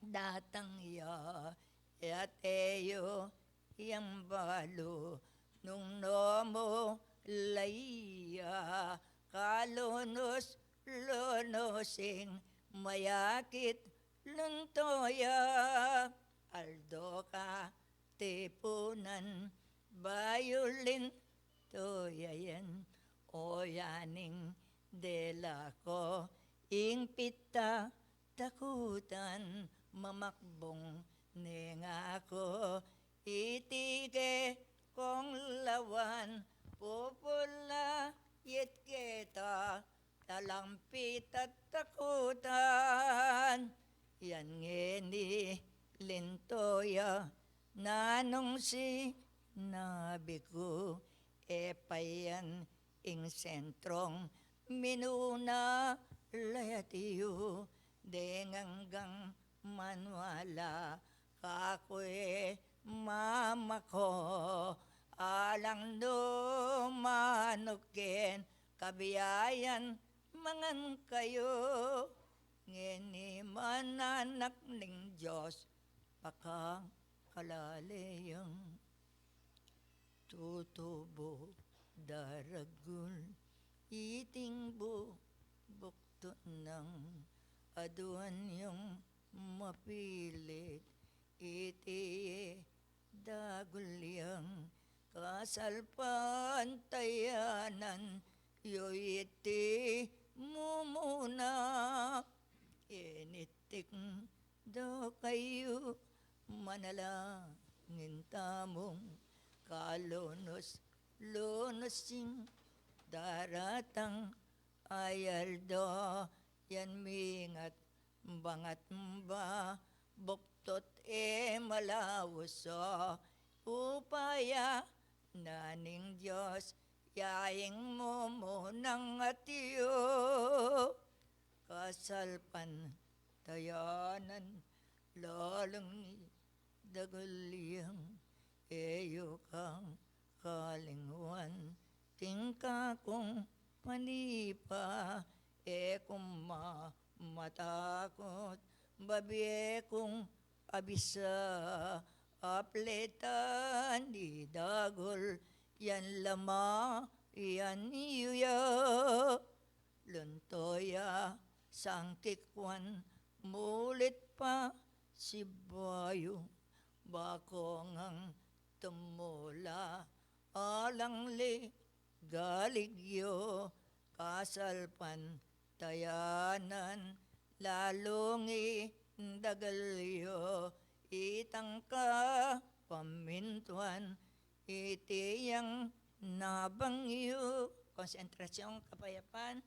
datang ya, at e yu yang balu nung nomu laya, kalunus-lunus ing mayakit luntuya, aldo katipunan bayu lintuya yan. O yaning dela ku ing pita takutan, mamakbung ne nga ku iti kekong lawan, pupula yet keta talampi tatakutan. Yan ngeni lintuya, nanung sinabi ku, e pa yan ing sentrong minuna layat yu, deng anggang manwala kaku e mama ku, alang nu manuken kabiyayan mangan kayu. Ngeni man anak ning Dios, pakakalale yang tutubu daragul iting bu buktu nang aduan yung mapilit iti dagul yang kasalpantayanan yu iti mumuna. Initik do kayu manalangin tamung kalunus-lunus ing daratang a aldo, yan mingat bangat ba buktot e malaus o upaya na ning Dios, ya ing mumunang atiu kasalpantayanan, lalang idagul yang e yu kang kalinguan, tingka kung panipa e ku ma matakut, babie kung abisa, aplitan idagul yan lama yan yu ya. Luntuya sangkikwan mulit pa Bako ngang tumula alang ligalig yu, kasalpantayanan, lalung idagul yu, itang kapamintuan, iti yang nabang yu. Konsentrasyong kapayapan.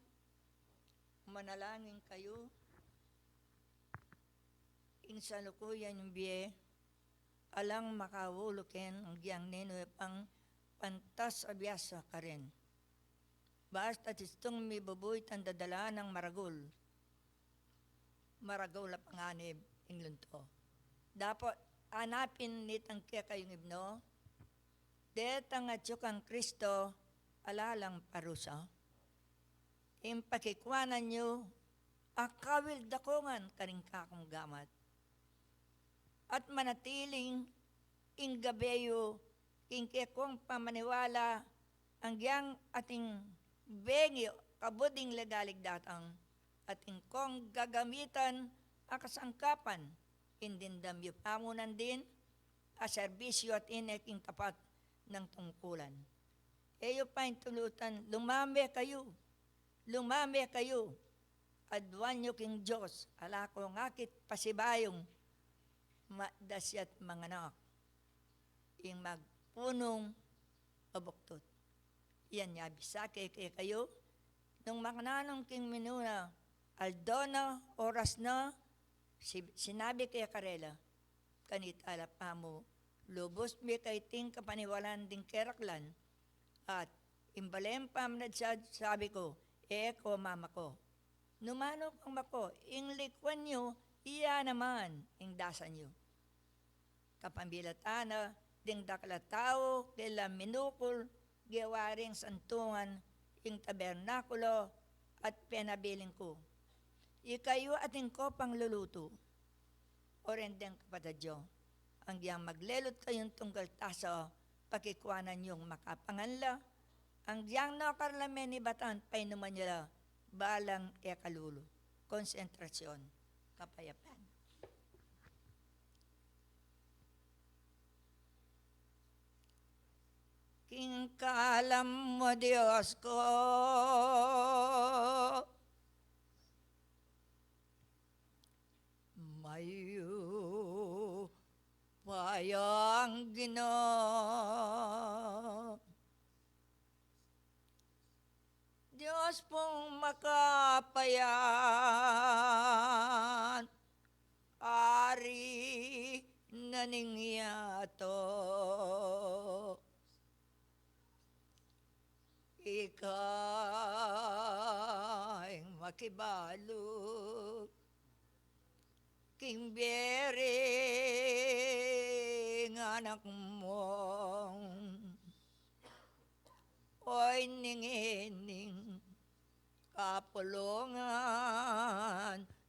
Manalangin kayu. Ing salukuyan yung bie, alang makaulu ken, agyang ninu pang pantas a biasa karin. Basta istung mibubuy tang dadala nang maragul. Maragul a panganib ing lunto. Dapot anapin nitang kekayung ibnu, detang atyu kang Kristo, ala lang parusa. Ing pakikuanan yu, akawil dakungan karing kakung gamat. At manatiling ing gabe yu, ing kekong pamaniwala, agyang atin bengi kabud ing ligalig datang, atin kong gagamitan a kasangkapan, ing dimdam yu pamunan din, a serbisyu atin e king tapat nang tungkulan. E yu pa intulutan, lumame kayu, lumame kayu, aduan yu king Dios, ala kong akit pasibayung, madasyat manganak ing magpunung a buktut. Yan ya bisa ke kekayu, nung makananung king minuna, aldo na, oras na, si-, sinabi ke karela, kanita la pamu, lubus mi kaiting kapaniwalan ding keraklan, at ing balen pamanadya, sabi ku, e ko mamako. Numanu kang mako, ing likuan yu, iya naman ing dasan yu. Kapamilatan na ding dakal a tau, kela minukul, gewa ring santuan ing tabernakulo, at penabilin ku, ikayu atin ko panglulutu. O ren deng kapatad yu, agyang maglelut kayung tunggal tasa, pakikuanan yung makapangan la, agyang no karla menibatan painuman yu la, balang e kalulu. Konsentrasyon, kapayapan. King kalam mu, Dios ku, mayupayang Ginu. Dios pung makapayan, Ari na ning yato. Ika ing makibalu king bie ring anak mu. Oy, ning ining kapulungan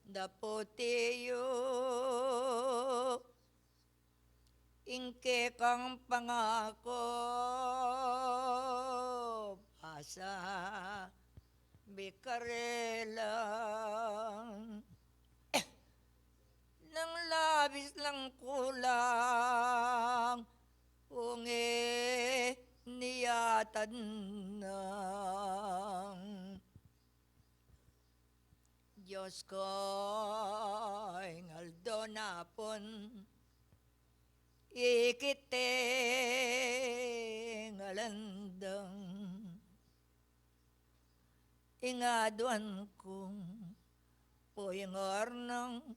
dapot yu, ing kekang pangaku, pasabi karela. Nang labis lang kulang, ung e niyatad nang Dios ku, ing aldo napun, ikit ing alandang. Ing aduan kung puingar nang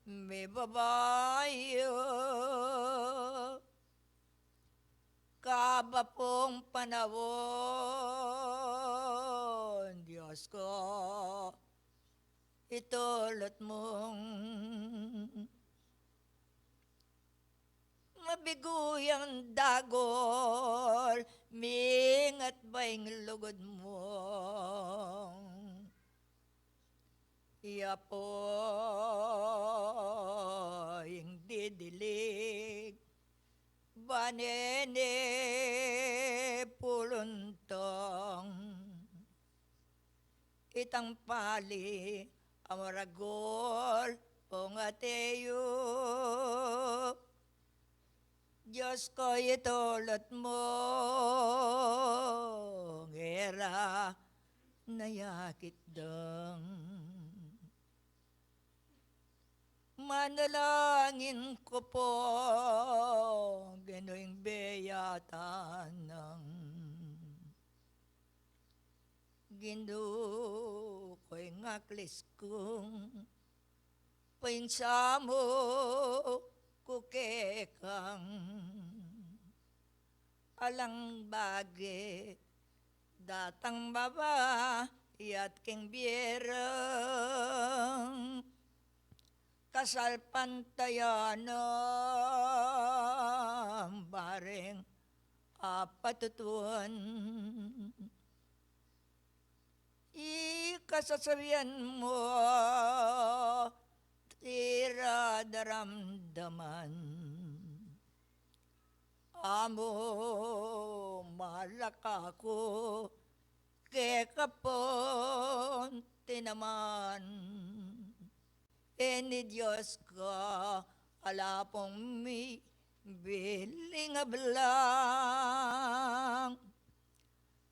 mibabayu, kaba pung panaun, Dios ku, itulut mung mabigu yang dagul, mingat ba ing lugud mu? Iya pu ing didilig, bane ne puluntang. Itang pali a maragul pung ateyu, Dios ko, itulut mu, ngera na yakit dang. Manalangin ku pu, Ginu, ing beyatan nang Ginu ku, ing aklis kung pin samu ku kekang. Alang bage datang mabayat king bierang, kasalpantayanan bareng apatutuan. Ika sasabian mu, tira daramdaman. Amu malaka ku keka pun tinaman. E ni Dios ka, ala pung mibiling ablang,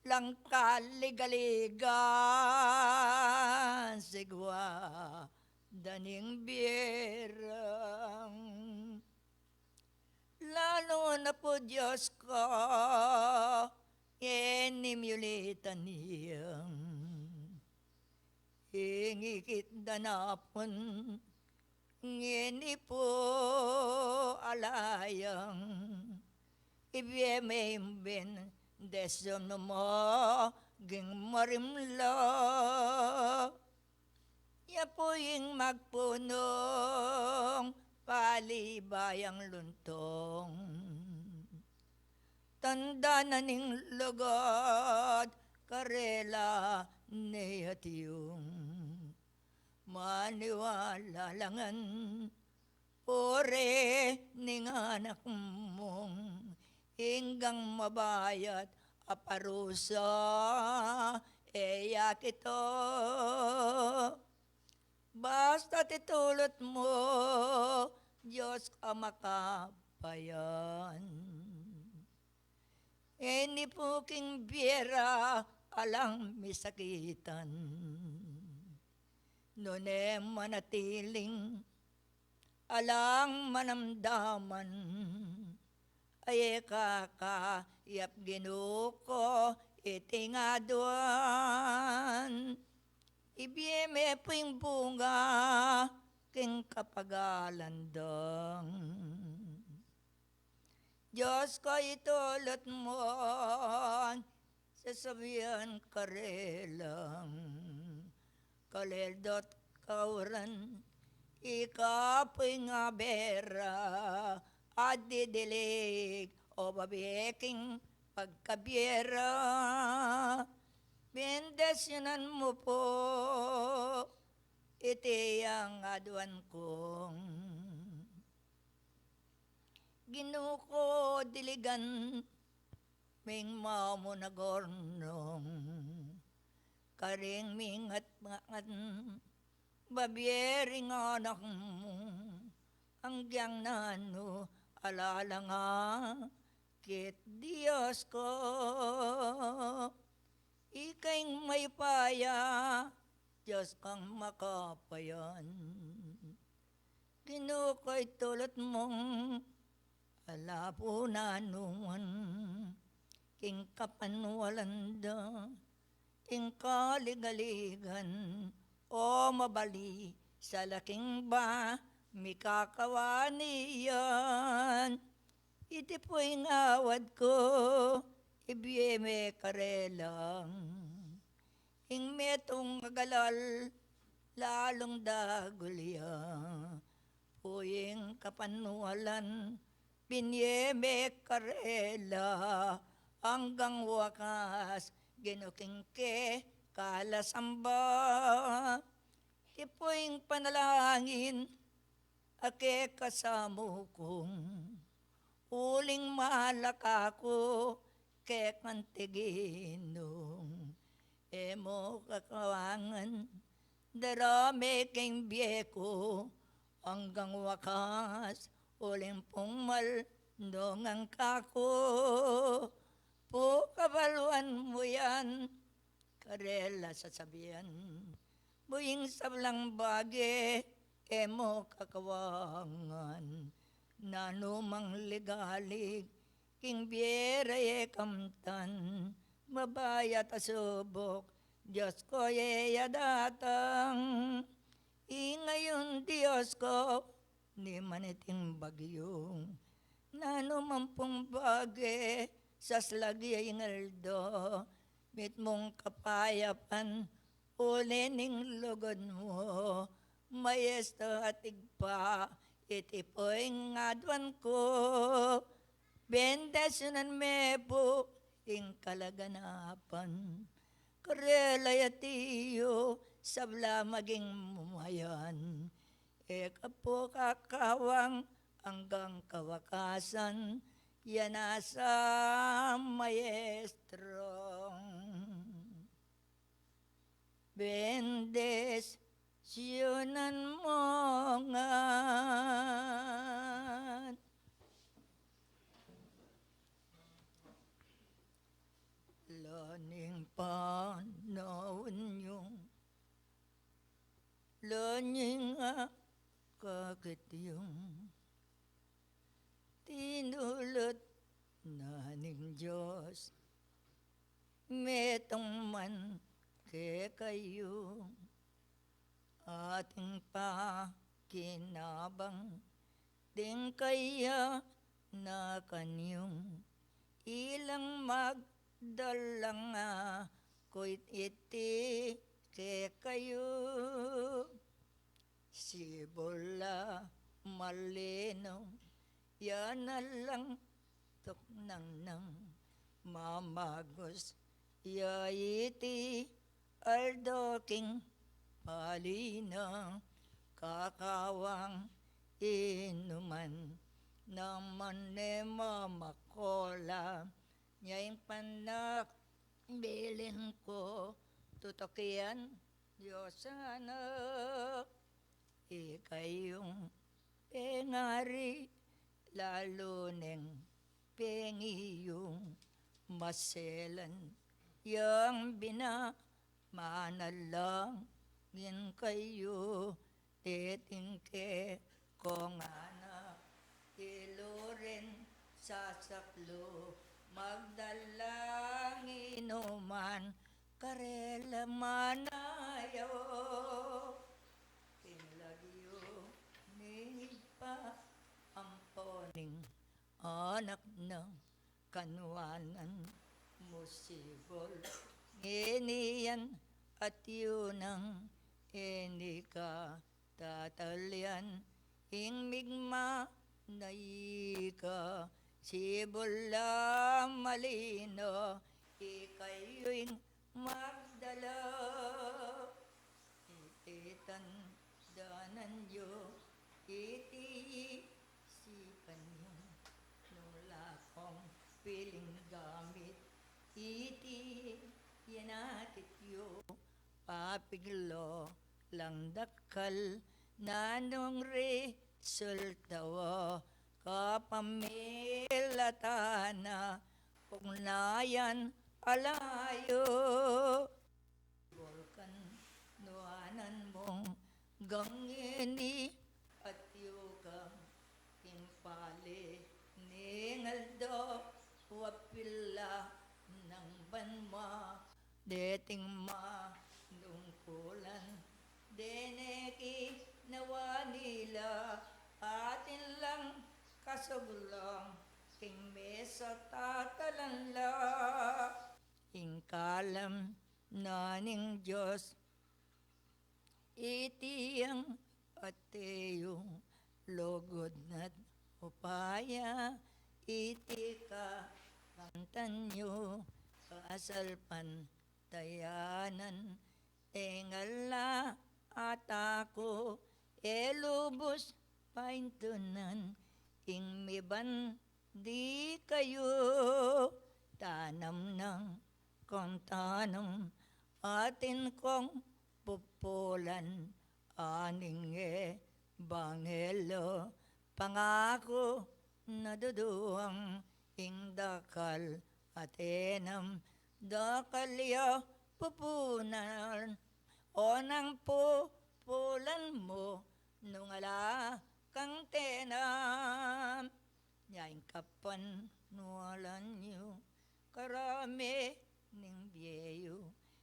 lang kaligaligan sigwa da ning bierang. Lalu na pu, Dios ko, ngeni miyulitan yang ing ikit da na pun, ngeni pu ala yang ibie me ing bendisyun mu king marimla. Ya pu ing magpunung palibayang luntong, tanda na ning lugud karela ne atiu. Maniwala la ngan, pure ning anak mung inggang mabayat a parusa, e ya kito. Basta itulut mu, Dios ka makapayan. Ini pu king bie ra alang misakitan, nune manatiling alang manamdaman. Aye kakayap, Ginu ko, iti ngaduan, ibie me pu ing bunga king kapagalan dang. Dios ko, itulut mu, sasabian karelang, kalel dot kauran, ika pu ing abera, a didilig o babie king pagkabie ra. Bendisyunan mu pu iti yang aduan kung Ginu ko, diligan ming mamunagornong karing mingat-ngat babie ring anak mu, anggyang nanu ala lang akit, Dios ko. Ika ing mayupaya, Dios kang makapayan. Ginu ko, itulut mung ala pu nanuan king kapanwalan da, king kaligaligan o mabali sa laking ba mikakawani yan. Iti pu ing awad ku, ibie me karelang, ing metung agalal lalung dagul ya pu ing kapanwalan, binie me karela anggang wakas, Ginu, king kekang samba. Iti pu ing panalangin a keka samu kung uling malaka ku kekang tiginung. E mu kakawangan, darame king bie ku anggang wakas, uling pung mal Nung angkaku pu kabaluan mu yan, karela sasabian mu ing sablang bage e mu kakawangan. Nanu mang ligalig king bie ra e kamtan, mabayat a subuk Dios ku e ya datang. Ing ngayun Dios ku, ni maniting bagyu, nanu man pung bage saslag ya ing aldo, mitmung kapayapan uli ning lugud mu. Maestro at Ibpa, iti pu ing aduan ku, bendisyunan me pu ing kalaganapan. Karela ya tiyu sabla maging mayan, e ka pu kakawang anggang kawakasan, ya nasa Maestrong bendisyunan mu ngan. Laning panaun yung, laning akakit yung tinulut na ning Dios, metung man kekayu, ating pakinabang ding kaya na kanyung ilang magdalang kuit iti kekayu. Sibul la malino, ya na lang tuknang nang mamagus, ya iti aldo king palina, kakawang inuman naman ne mamakula, nya ing panak bilin ku tutukian Dios anak, ikayung pengari, lalu neng pengiyung maselan, yang bina manalangin kayu, teting ke kong anak, ilurin sasaklu, magdalang inuman, karela manayo. King lagyu ning Ibpa, ampo ning Anak, nang kanuanan mu sibul, ngeni yan at yu nang e ni ka tatalian, ing migma na ika, sibul la malino, ikayu ing magdala. Iti tandanan yu, iti isipan yu, nung la kong piling gamit, iti iyanakit yu, papiglo lang dakal, nanung resulta wa kapamilatan na, ugnayan alayu. Bulkan nuanan mung gangini at yugang king pali ning aldo, wapila nang banwa, deting manungkulan, dene kinawa nila, atin lang kasugulong, king mesa tatalan la. Ing kalam na ning Dios, iti yang ate yu, lugud na't upaya, iti kakantan yu, kasalpantayanan, tengal la at aku, e lubus paintunan, ing miban di kayu, tanam nang kong tanam, atin kong pupulan, aning ebanghelyo, pangaku na duduang ing dakal a tenam, dakal ya pupunan, o nang pupulan mu nung ala kang tenam. Ya ing kapanwalan yu, karame ning bie yu,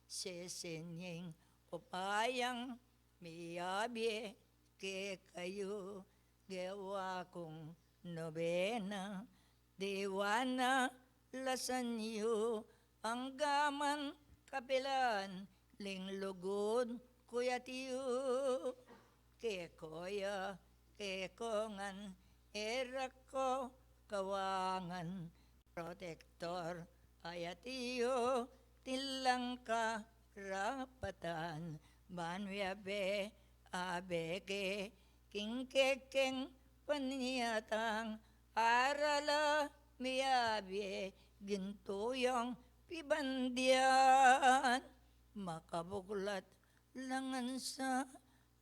sesen ya ing upayang miyabie kekayu, gewa kung nobena, diwa na lasan yu, anggaman kapilan ling lugud kuyat yu, keko ya, keko ngan, e ra ko kawangan, protektor ayat yu, tilang karapatan, ban miabe abe ke king kekeng panyatang, aral a miabie gintu yang pibandian, makabuklat langan sa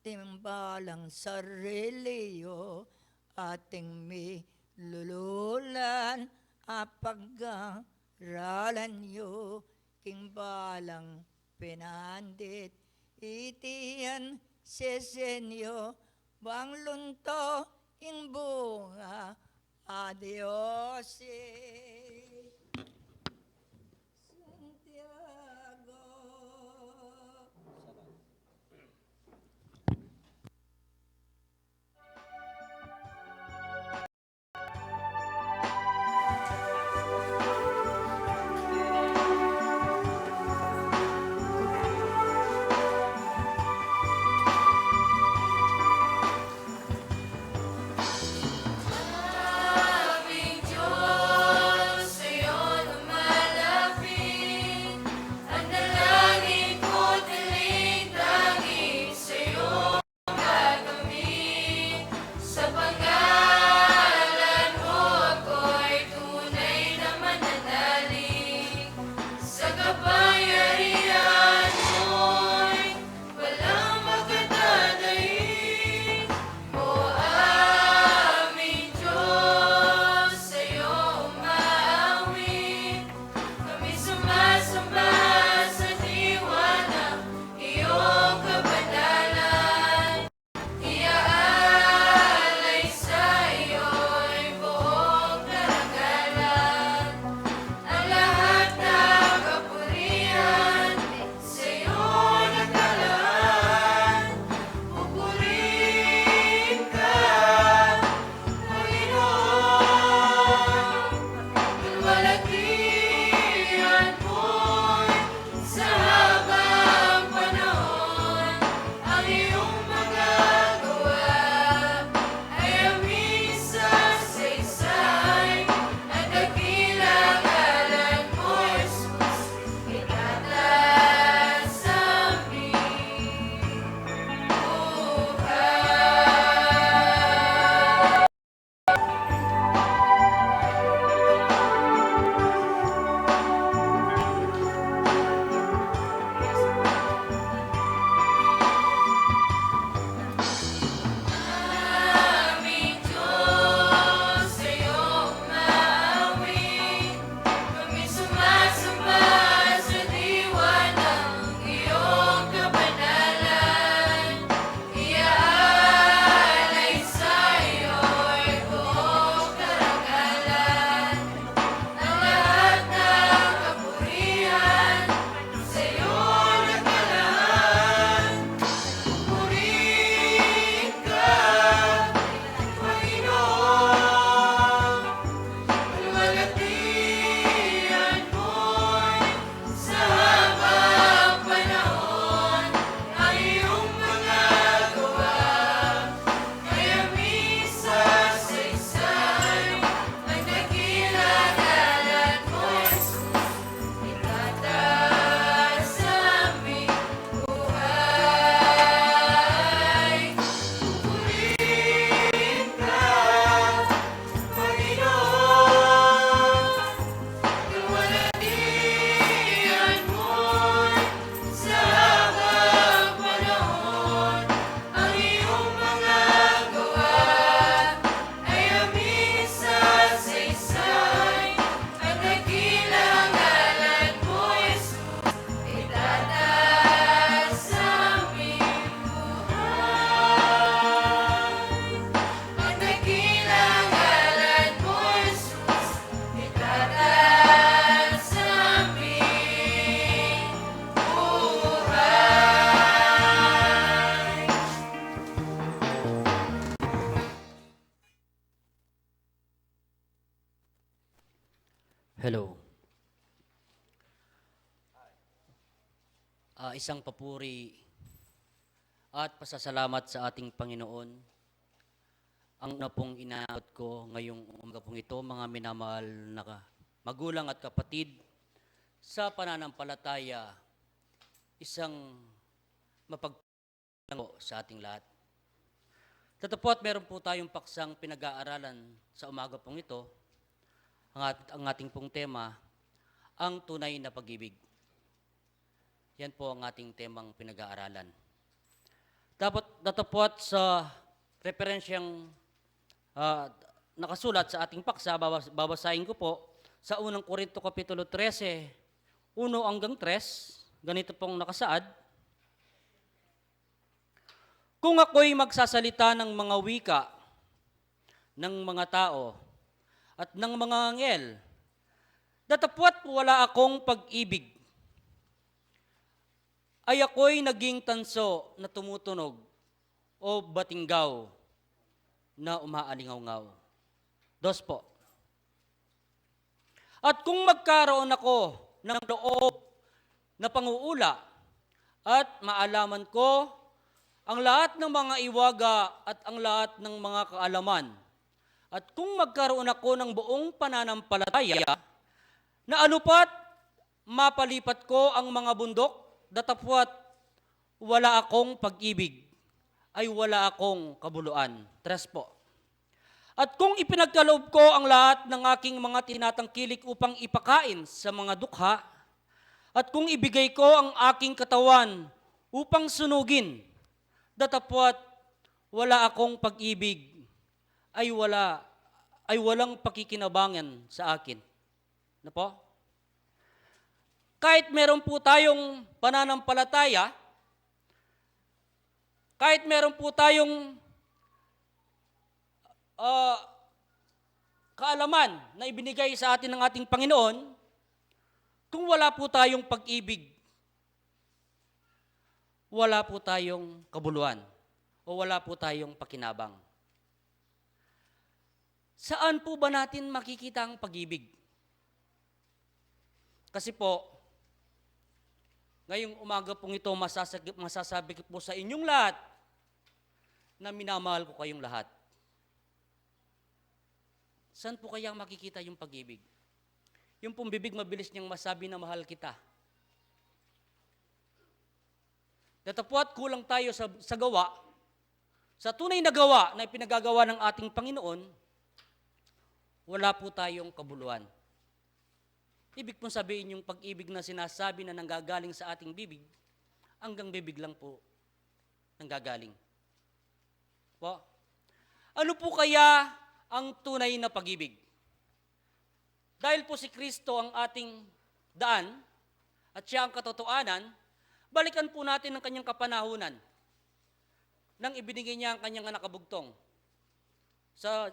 timbalang sarili yu, ating milululan a pag-aralan yu, king balang pinandit, iti yan sesen yu, bang lunto ing bunga, adios. Santiago. Hello. Ah, isang papuri at pasasalamat sa ating Panginoon. Ang una pong inaabot ko ngayong umaga pong ito, mga minamahal na ka-, magulang at kapatid sa pananampalataya, isang mapag- lang po sa ating lahat. Datapwat meron po tayong paksang pinag-aaralan sa umaga pong ito. Ang at-, ang ating pong tema, ang tunay na pag-ibig. Yan po ang ating temang pinag-aaralan. Dapat, datapwat sa referensyang, ah, nakasulat sa ating paksa, babas-, babasahin ko po sa unang Korinto Kapitulo trese, uno hanggang tres, ganito pong nakasaad. Kung ako'y magsasalita ng mga wika ng mga tao at ng mga anghel, datapwat wala akong pag-ibig, ay ako'y naging tanso na tumutunog o batinggaw na umaalingawngaw. Dos po. At kung magkaroon ako ng loob na panguula at maalaman ko ang lahat ng mga iwaga at ang lahat ng mga kaalaman, at kung magkaroon ako ng buong pananampalataya na alupat mapalipat ko ang mga bundok, datapwat wala akong pag-ibig, ay wala akong kabuluan. Tres po. At kung ipinagkaloob ko ang lahat ng aking mga tinatangkilik upang ipakain sa mga dukha, at kung ibigay ko ang aking katawan upang sunugin, datapwat wala akong pag-ibig, ay wala, ay walang pakikinabangan sa akin. Na po? Kahit meron po tayong pananampalataya, kahit meron po tayong, ah, kaalaman na ibinigay sa atin ng ating Panginoon, kung wala po tayong pag-ibig, wala po tayong kabuluhan o wala po tayong pakinabang. Saan po ba natin makikita ang pag-ibig? Kasi po, ngayong umaga pong ito, masasag-, masasabi ko po sa inyong lahat na minamahal ko kayong lahat. Saan po kaya makikita yung pag-ibig? Yung pong bibig, mabilis niyang masabi na mahal kita. Datapwat kulang tayo sa, sa gawa, sa tunay na gawa na ipinagagawa ng ating Panginoon, wala po tayong kabuluhan. Ibig pong sabihin, yung pag-ibig na sinasabi na nanggagaling sa ating bibig, hanggang bibig lang po nanggagaling. Po? Ano po kaya ang tunay na pag-ibig? Dahil po si Kristo ang ating daan at siya ang katotohanan, balikan po natin ang kanyang kapanahunan nang ibinigay niya ang kanyang anak na bugtong. Sa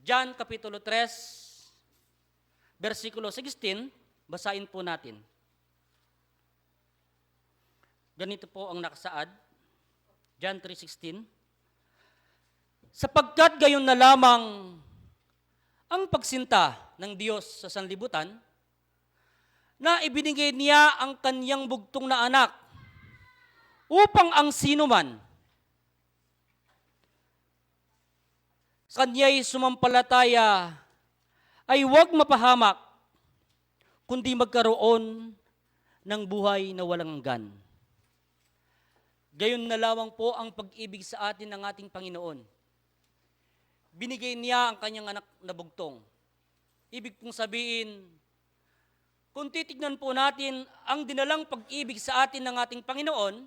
John Kapitulo tres, bersikulo sixteen, basahin po natin. Ganito po ang nakasaad, John three sixteen, "Sapagkat gayon na lamang ang pagsinta ng Diyos sa sanlibutan, na ibinigay niya ang kanyang bugtong na anak, upang ang sinuman sa kanya'y sumampalataya ay huwag mapahamak, kundi magkaroon ng buhay na walang hanggan." Gayon na lamang po ang pag-ibig sa atin ng ating Panginoon. Binigay niya ang kanyang anak na bugtong. Ibig pong sabihin, kung titignan po natin ang dinalang pag-ibig sa atin ng ating Panginoon,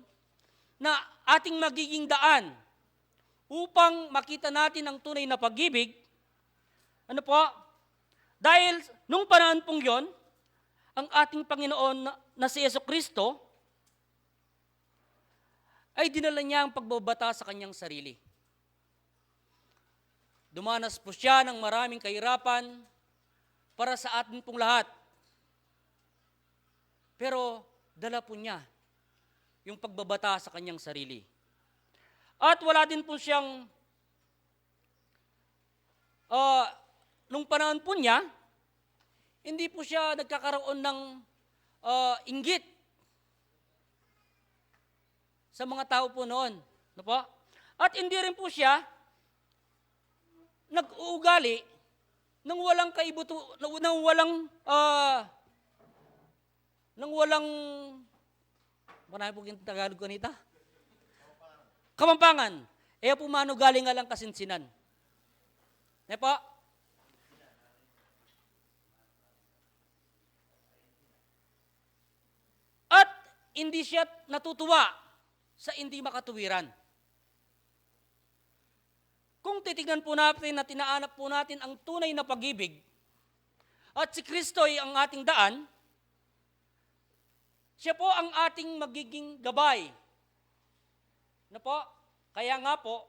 na ating magiging daan upang makita natin ang tunay na pag-ibig, ano po? Dahil nung panahon pong yon, ang ating Panginoon na, na si Yesu Kristo, ay dinala niya ang pagbabata sa kanyang sarili. Dumanas po siya ng maraming kahirapan para sa atin pong lahat. Pero dala po niya yung pagbabata sa kanyang sarili. At wala din po siyang, ah, nung panahon po niya, Hindi po siya nagkakaroon ng, ah, inggit sa mga tao po noon. Ano po? At hindi rin po siya nag-uugali ng walang kaibutu-, ng walang, ah, ng walang, marami po yung Tagalog kanita. Kapampangan. E ya po manugaling alang kasinsinan. Ne po? At hindi siya natutuwa sa hindi makatuwiran. Kung titignan po natin at inaanap po natin ang tunay na pag-ibig, at si Kristo ay ang ating daan, siya po ang ating magiging gabay. Na po? Kaya nga po,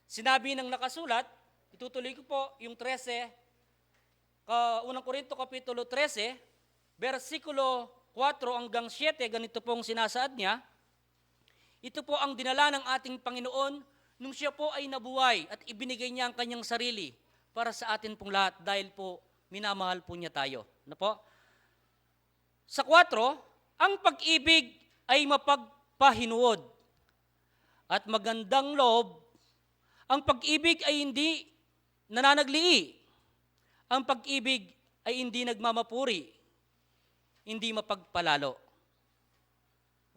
sinabi ng nakasulat, itutuloy ko po yung trese, ka, unang Korinto Kapitulo trese, bersikulo kuwatro hanggang siyete, ganito pong sinasaad niya, "Ito po ang dinala ng ating Panginoon nung siya po ay nabuhay at ibinigay niya ang kanyang sarili para sa atin pong lahat dahil po minamahal po niya tayo." Ano po? Sa kuwatro, ang pag-ibig ay mapagpahinuod at magandang loob. Ang pag-ibig ay hindi nananaglii. Ang pag-ibig ay hindi nagmamapuri, hindi mapagpalalo.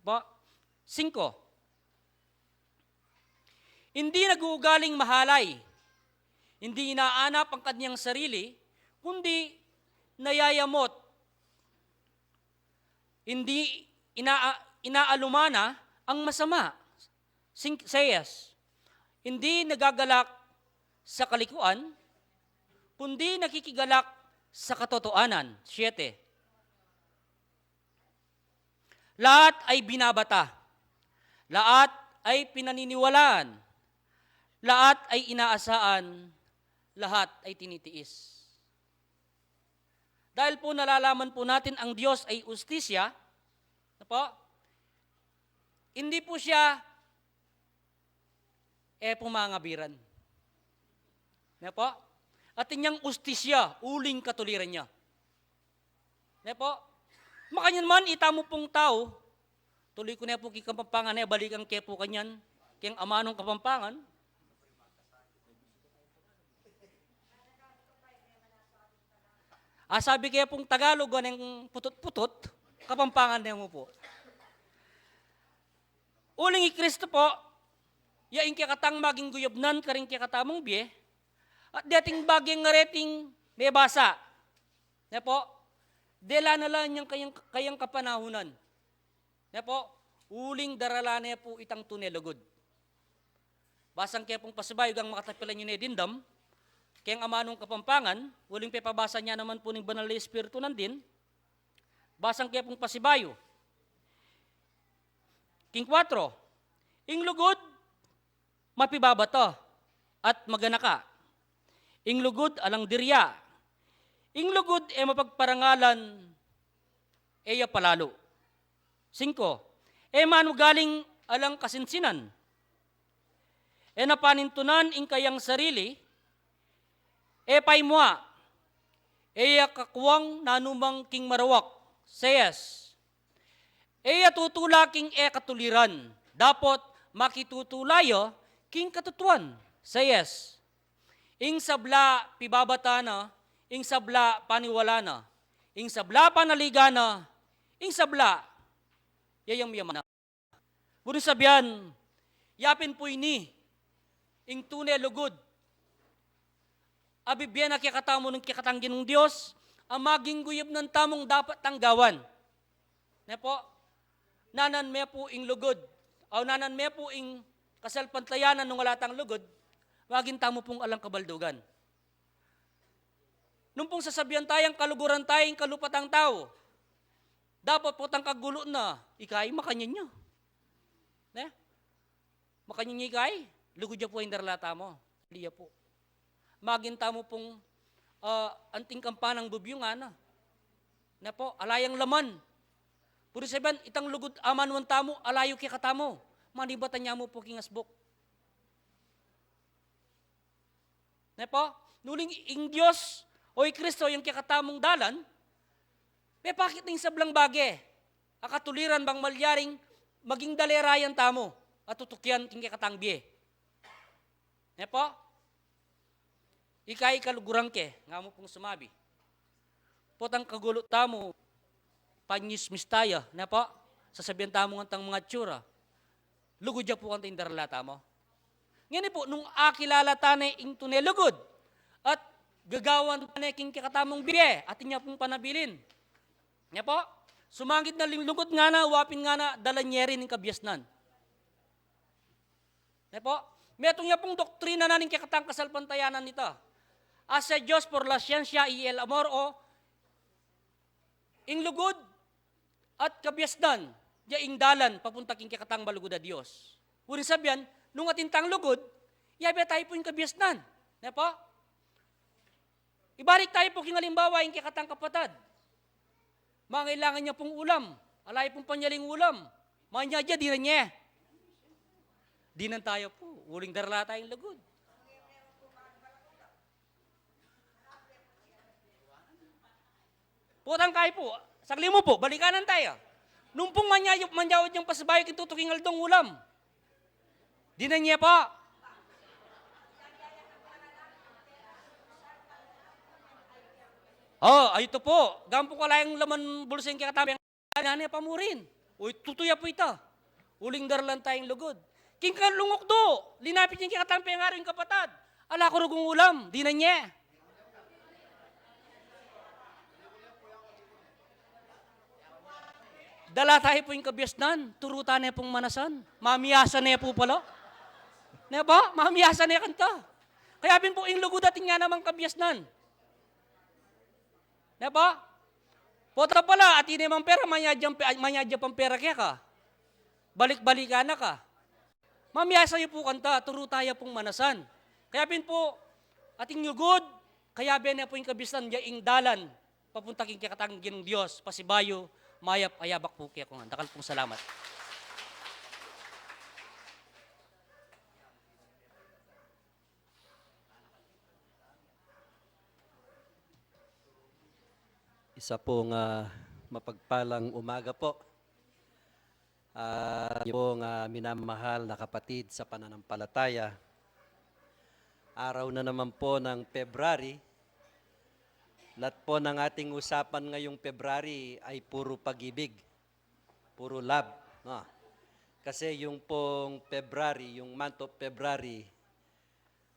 Po? Singko, hindi nag-uugaling mahalay. Hindi inaanap ang kanyang sarili, kundi nayayamot. Hindi ina-, inaalumana ang masama. Sing-, siyes, hindi nagagalak sa kalikuan, kundi nakikigalak sa katotohanan. Siyete, lahat ay binabata. Lahat ay pinaniniwalaan. Lahat ay inaasaan. Lahat ay tinitiis. Dahil po nalalaman po natin ang Diyos ay ustisya, na po, hindi po siya e po mangabiran. Ne po? Atin yang ustisya, uling katuliran niya. Ne po? Makanyan man, ita mu pung tau, tuloy ku ne po king Kapampangan, e, balikan ke po kanyan, keng amanung Kapampangan. A, sabi ke pung Tagalog, aneng putut-putut, Kapampangan ne mu po. Uling i Kristo po, ya ing kekatang maging guyubnan karing kekatamung bie, at deting bage nga reting mebasa. Ne po, dela na la yang kayang, kayang kapanahunan. Ne po, uling darala ne po itang tune lugud. Basang ke pung pasibayu, gang makatapilan yu ne dimdam, keng amanung Kapampangan, uling pepabasa ne naman po ning Banal a Espiritu nandin, basang ke pung pasibayu. King kuwatro, ing lugud mapibabata at maganaka. Ing lugud alang dirya. Ing lugud e mapagparangalan, e ya palalu. Singko, e manugaling alang kasinsinan. E na panintunan ing kayang sarili, e paimua, e ya kakuang nanumang king marawak. Siyes, e ya tutula king e katuliran, dapot makitutula ya king katutuan. Siyes, ing sabla pibabata na, ing sabla paniwala na, ing sabla panaligan na, ing sabla yayam-yaman na. Buri sabian, yapin pu ini ing tune lugud a bibie na kekatamu ning kekatang Ginung Dios, a maging guyubnan tamung dapat tang gawan. Ne po? Nanan me pu ing lugud, o nanan me pu ing kasalpantayanan nung ala tang lugud, maging tamu pung alang kabaldugan. Nung pung sasabian tayang kaluguran tayu ing kalupa tang tau, dapat pu tang kagulu na, ika i makanyan ya. Ne? Makanyan ya ika i, lugud ya pu ing darala tamu. Dili ya pu. Maging tamu pung, ah, anting kampanang bubiyungan na. Ne po, ala yang laman. Puri sabian, itang lugud a manuan tamu, ala yu kekatamu. Manibatan ya mu pu king asbuk. Ne po? Nuling ing Dios, O i Kristo yang kekatamung dalan, mepakit ning sablang bage a katuliran bang malyaring maging dalerayan tamu at tutukian king kekatang bie. Ne po? Ika, ikaluguran ke, nga mu pung sumabi. Potang kagulut tamu, panyismis taya, ne po? Sasabian tamu ngan tang mga tsura. Lugud ya po kanta ing darala tamu. Ngeni po, nung akilala ta ne ing tune lugud, at gagawan ta ne king kekatamung bie, atin ya pung panabilin. Ne po? Sumangid na ling lugud ngana, wapin ngana, dalan ye rin ing kabiasnan. Ne po? Metung ya pung doktrina na ning kekatang kasalpantayanan nita. Hacia Dios por la ciencia y el amor, o ing lugud at kabiasnan, ya ing dalan papunta king kekatang malugud a Dios. Uling sabian, nung atin tang lugud, yabe tayu pu ing kabiasnan. Ne po? Ibalik tayu pu king alimbawa, ing kekatang kapatad. Mangailangan ya pung ulam. Ala ya pung panyali ing ulam. Manyadya, dinan ye. Dinan taya pu. Uling darala taya ing lugud. Potang kayi pu, saglit mu pu, balikanan taya. Nung pung manyayup, manyawad yang pasibayu king tutuking aldo ing ulam. Dinan ye pu. O, ay ito pu. Gampu kala yang laman bulsa ing kekatang Nane pamurin. Uy, tutu ya pu ita. Uling daralan taya ing lugud. King kalungukdu, linapit ya ing kekatang pengaru ing kapatad. Ala ku rugung ulam, dinan ye. Dala taya pu ing kabiasnan, turu ta ne pung manasan. Mamiasa ne pu pala. Ne ba? Mamiasa ne kanta. Kaya pin pu ing lugud atin ya namang kabiasnan. Ne ba? Pota pala, atin ya mang pera, manyadya, manyadya pang pera keka. Balik-balikan na ka. Mamiasa yu pu kanta, turu taya pung manasan. Kaya pin pu, atin lugud, kayabe ne pu ing kabiasnan, ya ing dalan papunta king kekatang Ginung Dios, pasibayu, mayap a yabak pu kekongan. Dakal pung salamat. Isa pong, ah, mapagpalang umaga po. Ah, niyo pong, ah, minamahal na kapatid sa pananampalataya. Araw na naman po ng February. Lahat po ng ating usapan ngayong February ay puro pag-ibig, puro love, no? Kasi yung pong February, yung month of February,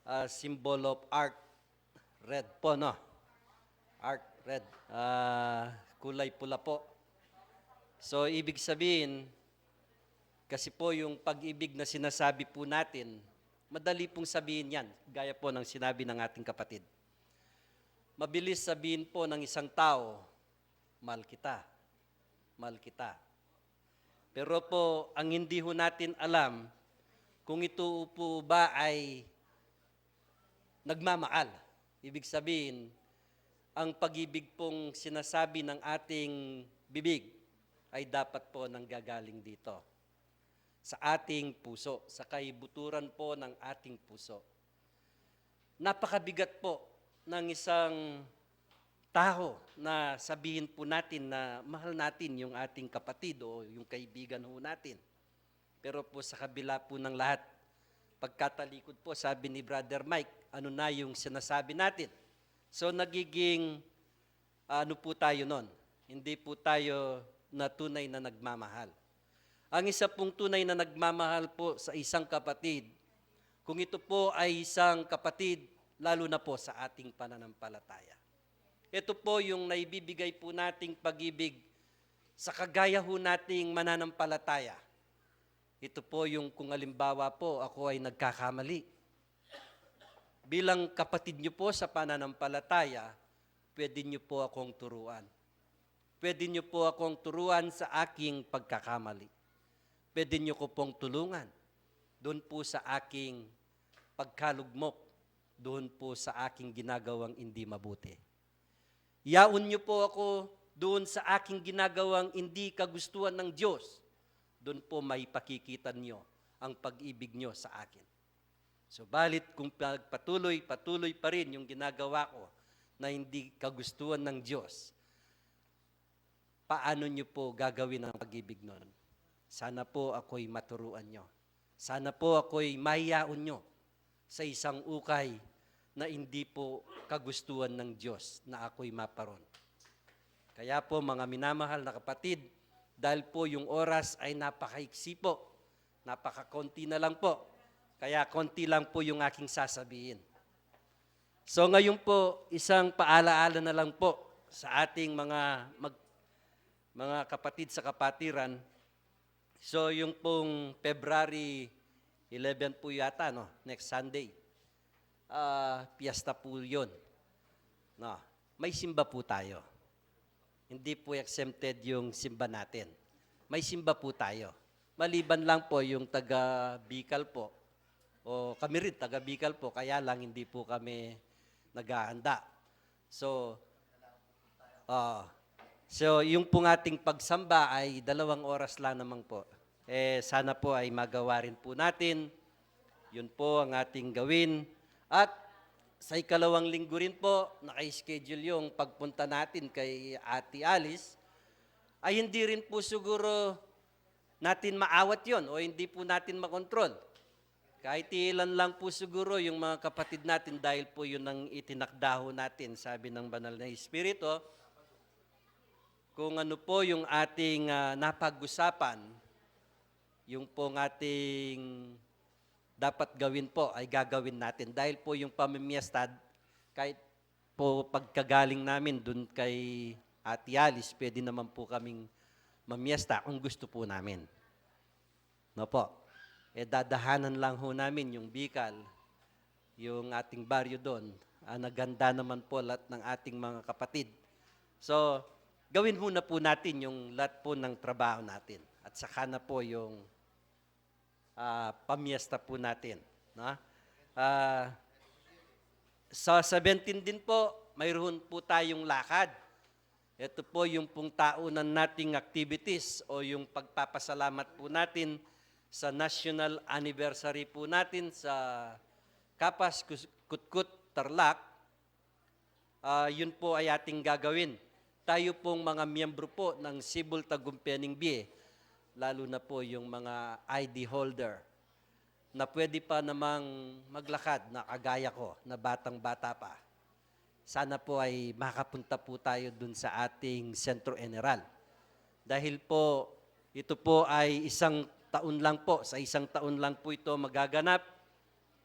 ah, symbol of arc red po, no? Arc red. Ah, kulay pula po. So, ibig sabihin, kasi po yung pag-ibig na sinasabi po natin, madali pong sabihin yan, gaya po ng sinabi ng ating kapatid. Mabilis sabihin po ng isang tao, "Mahal kita. Mahal kita." Pero po, ang hindi ho natin alam kung ito po ba ay nagmamahal. Ibig sabihin, ang pag-ibig pong sinasabi ng ating bibig ay dapat po nanggagaling dito, sa ating puso, sa kaibuturan po ng ating puso. Napakabigat po ng isang tao na sabihin po natin na mahal natin yung ating kapatid o yung kaibigan ho natin. Pero po, sa kabila po ng lahat, pagkatalikod po, sabi ni Brother Mike, ano na yung sinasabi natin? So, nagiging, ah, ano po tayo nun? Hindi po tayo na tunay na nagmamahal. Ang isa pong tunay na nagmamahal po sa isang kapatid, kung ito po ay isang kapatid, lalo na po sa ating pananampalataya. Ito po yung naibibigay po nating pag-ibig sa kagaya ho nating mananampalataya. Ito po yung kung halimbawa po ako ay nagkakamali. Bilang kapatid niyo po sa pananampalataya, pwede niyo po akong turuan. Pwede niyo po akong turuan sa aking pagkakamali. Pwede niyo ko pong tulungan doon po sa aking pagkalugmok, doon po sa aking ginagawang hindi mabuti. Yaun niyo po ako doon sa aking ginagawang hindi kagustuhan ng Diyos. Doon po maipakikita niyo ang pag-ibig niyo sa akin. Subalit kung pagpatuloy, patuloy pa rin yung ginagawa ko na hindi kagustuhan ng Diyos, paano niyo po gagawin ang pag-ibig nun? Sana po ako'y maturuan niyo. Sana po ako'y mayaon niyo sa isang ukay na hindi po kagustuhan ng Diyos na ako'y maparon. Kaya po, mga minamahal na kapatid, dahil po yung oras ay napakaiksi po, napakakonti na lang po, kaya konti lang po yung aking sasabihin. So ngayon po, isang paalaala na lang po sa ating mga mag-, mga kapatid sa kapatiran. So yung pong February eleven po yata, no? Next Sunday. Ah, piyesta po yun. No? May simba po tayo. Hindi po exempted yung simba natin. May simba po tayo. Maliban lang po yung taga Bicol po. O kami rin, taga Bicol po, kaya lang hindi po kami naghahanda. So, ah, so yung pong ating pagsamba ay dalawang oras lang naman po. Eh, sana po ay magawa rin po natin. Yun po ang ating gawin. At sa ikalawang linggo rin po, naka-schedule yung pagpunta natin kay Ate Alice. Ay hindi rin po siguro natin maawat yon o hindi po natin makontrol. Kahit ilan lang po siguro yung mga kapatid natin, dahil po yun ang itinakda ho natin, sabi ng Banal na Espiritu, kung ano po yung ating, ah, napag-usapan, yung pong ating dapat gawin po ay gagawin natin. Dahil po yung pamimiesta, kahit po pagkagaling namin dun kay Ate Alice, pwede naman po kaming mamiesta kung gusto po namin. No po? Eh, dadahanan lang ho namin yung Bicol, yung ating baryo doon. Ah, naghanda naman po lahat ng ating mga kapatid. So, gawin muna po natin yung lahat po ng trabaho natin. At saka na po yung, ah, pamiesta po natin. No? Ah, sa seventeen din po, mayroon po tayong lakad. Ito po yung pong taunan nating activities o yung pagpapasalamat po natin sa national anniversary po natin sa Kapas, Kus-, Kutkut, Tarlac. Ah, yun po ay ating gagawin. Tayo pong mga miyembro po ng Sibul Tagumpay ning Bie, lalo na po yung mga I D holder na pwede pa namang maglakad na kagaya ko, na batang-bata pa. Sana po ay makapunta po tayo dun sa ating Sentro General. Dahil po, ito po ay isang taon lang po, sa isang taon lang po ito magaganap.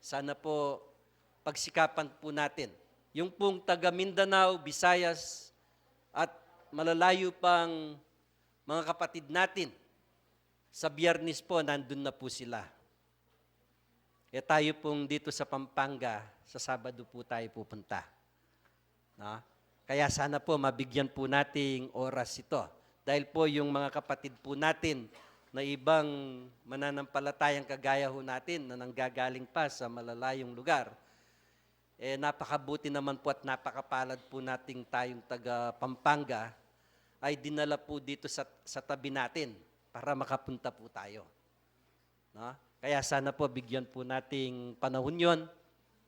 Sana po pagsikapan po natin. Yung pong taga Mindanao, Visayas, at malalayo pang mga kapatid natin, sa Biyernes po, nandun na po sila. E tayo pong dito sa Pampanga, sa Sabado po tayo pupunta. No? Kaya sana po mabigyan po nating oras ito. Dahil po yung mga kapatid po natin na ibang mananampalatayang kagaya ho natin na nanggagaling pa sa malalayong lugar, eh, napakabuti naman po at napakapalad po nating tayong taga Pampanga ay dinala po dito sa, sa tabi natin para makapunta po tayo. No? Kaya sana po bigyan po nating panahon yon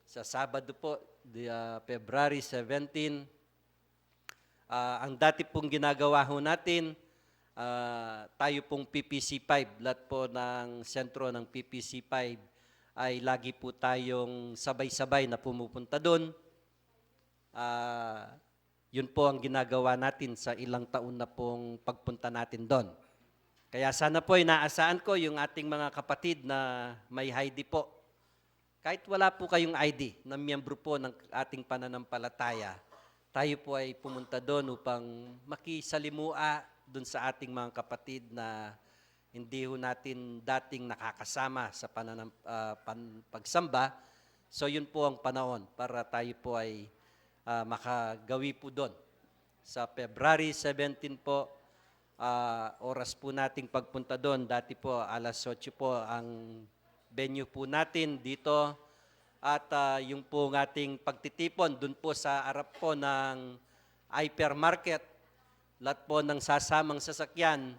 sa Sabado po, the, ah, February seventeen. Ah, ang dati pong ginagawa ho natin, ah, tayo pong P P C five, lahat po ng sentro ng P P C five ay lagi po tayong sabay-sabay na pumupunta doon. Ah, yun po ang ginagawa natin sa ilang taon na pong pagpunta natin doon. Kaya sana po, inaasahan ko yung ating mga kapatid na may Heidi po. Kahit wala po kayong I D na miyembro po ng ating pananampalataya, tayo po ay pumunta doon upang makisalimuha doon sa ating mga kapatid na hindi ho natin dating nakakasama sa pananam-, ah, pan-, pagsamba. So, yun po ang panahon para tayo po ay, ah, makagawi po doon. Sa February seventeen po, ah, oras po nating pagpunta doon. Dati po, alas otso po ang venue po natin dito. At, ah, yung po ng ating pagtitipon doon po sa arap po ng hypermarket, lahat po ng sasamang sasakyan,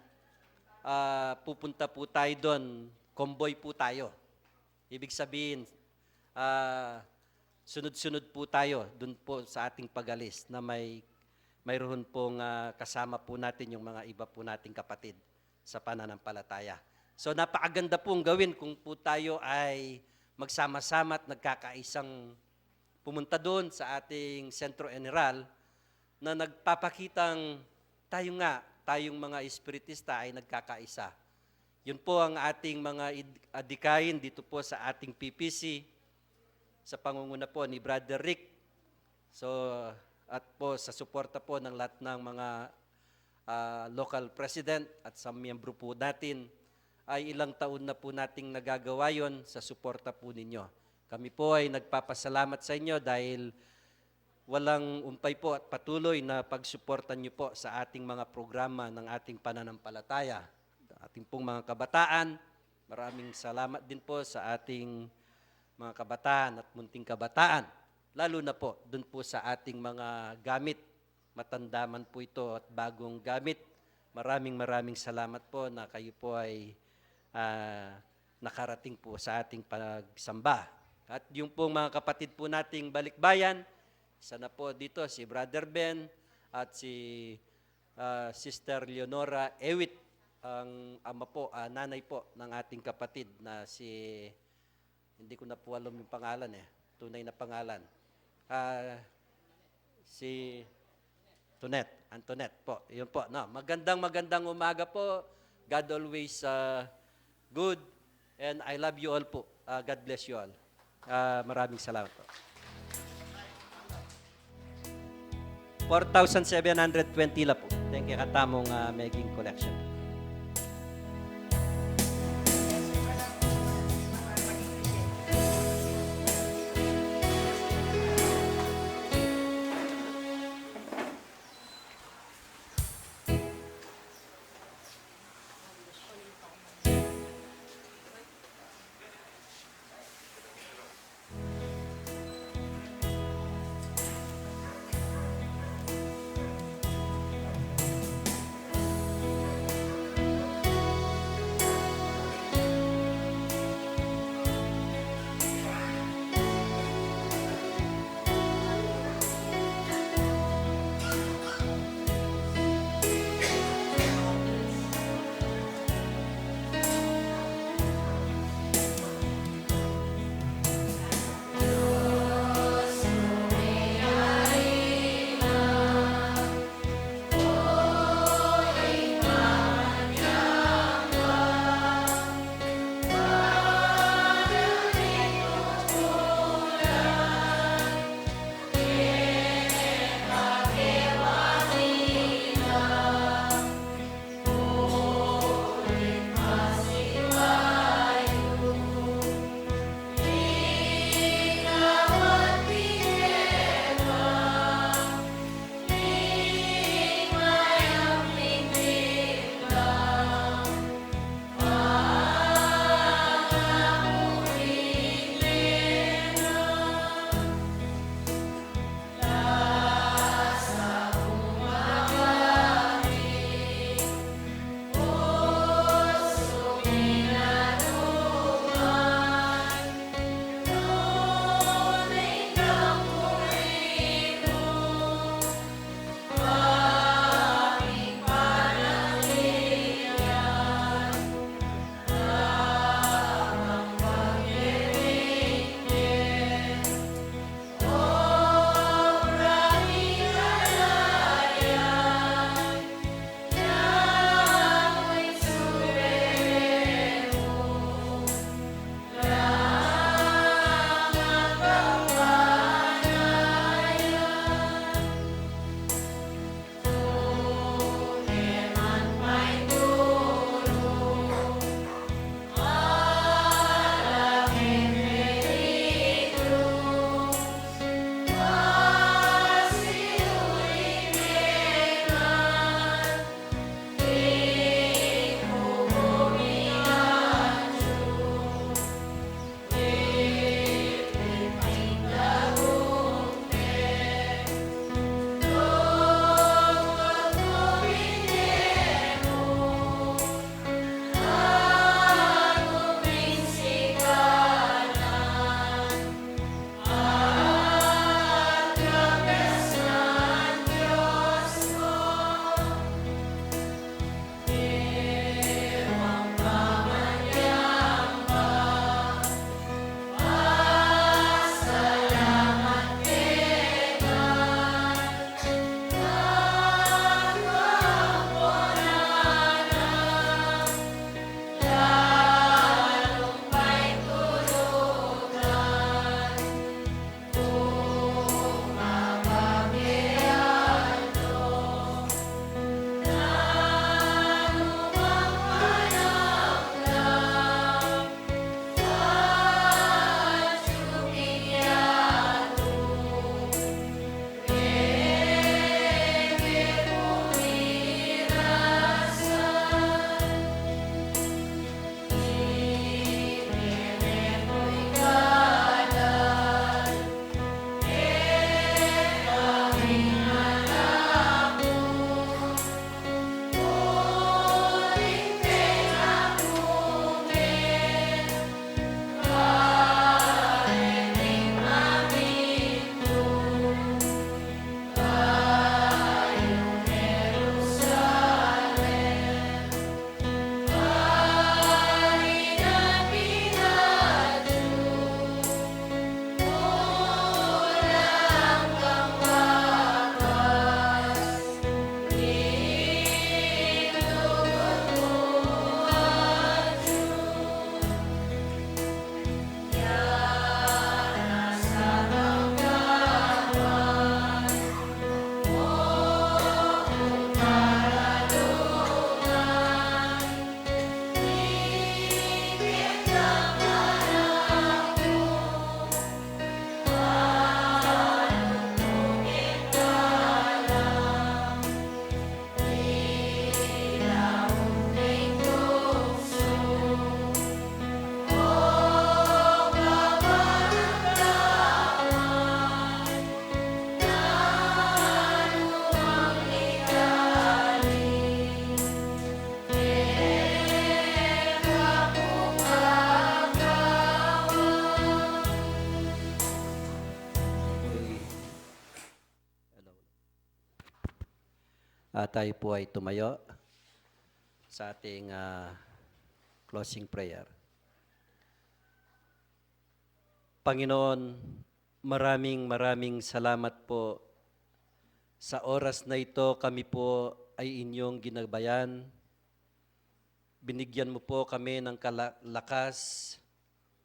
ah, pupunta po tayo doon. Convoy po tayo. Ibig sabihin, ah, Sunod-sunod po tayo dun po sa ating pag-alis na may, mayroon pong, ah, kasama po natin yung mga iba po nating kapatid sa pananampalataya. So, napakaganda pong gawin kung po tayo ay magsama-sama at nagkakaisang pumunta doon sa ating Sentro General na nagpapakitang tayo nga, tayong mga espiritista ay nagkakaisa. Yun po ang ating mga id-, adikain dito po sa ating P P C, sa pangunguna po ni Brother Rick. So, at po sa suporta po ng lahat ng mga, ah, local president at sa miyembro po natin, ay ilang taon na po nating nagagawa yon sa suporta po ninyo. Kami po ay nagpapasalamat sa inyo dahil walang umpay po at patuloy na pagsuporta niyo po sa ating mga programa ng ating pananampalataya. Ating pong mga kabataan, maraming salamat din po sa ating mga kabataan at munting kabataan, lalo na po dun po sa ating mga gamit, matanda man po ito at bagong gamit. Maraming, maraming salamat po na kayo po ay, ah, nakarating po sa ating pagsamba. At yung pong mga kapatid po nating balikbayan, isa na po dito si Brother Ben at si, ah, Sister Leonora Ewit, ang ama po, ah, nanay po ng ating kapatid na si, hindi ko na po alam yung pangalan eh, tunay na pangalan. Ah, si Tonet, Antoinette po. Yun po, no? Magandang, magandang umaga po. God always, ah, good. And I love you all po. Ah, God bless you all. Ah, maraming salamat po. Four thousand seven hundred twenty la po. Thank you katamung, ah, meging collection. Ah, tayo po ay tumayo sa ating, ah, closing prayer. Panginoon, maraming, maraming salamat po sa oras na ito. Kami po ay inyong ginabayan. Binigyan mo po kami ng kala-, lakas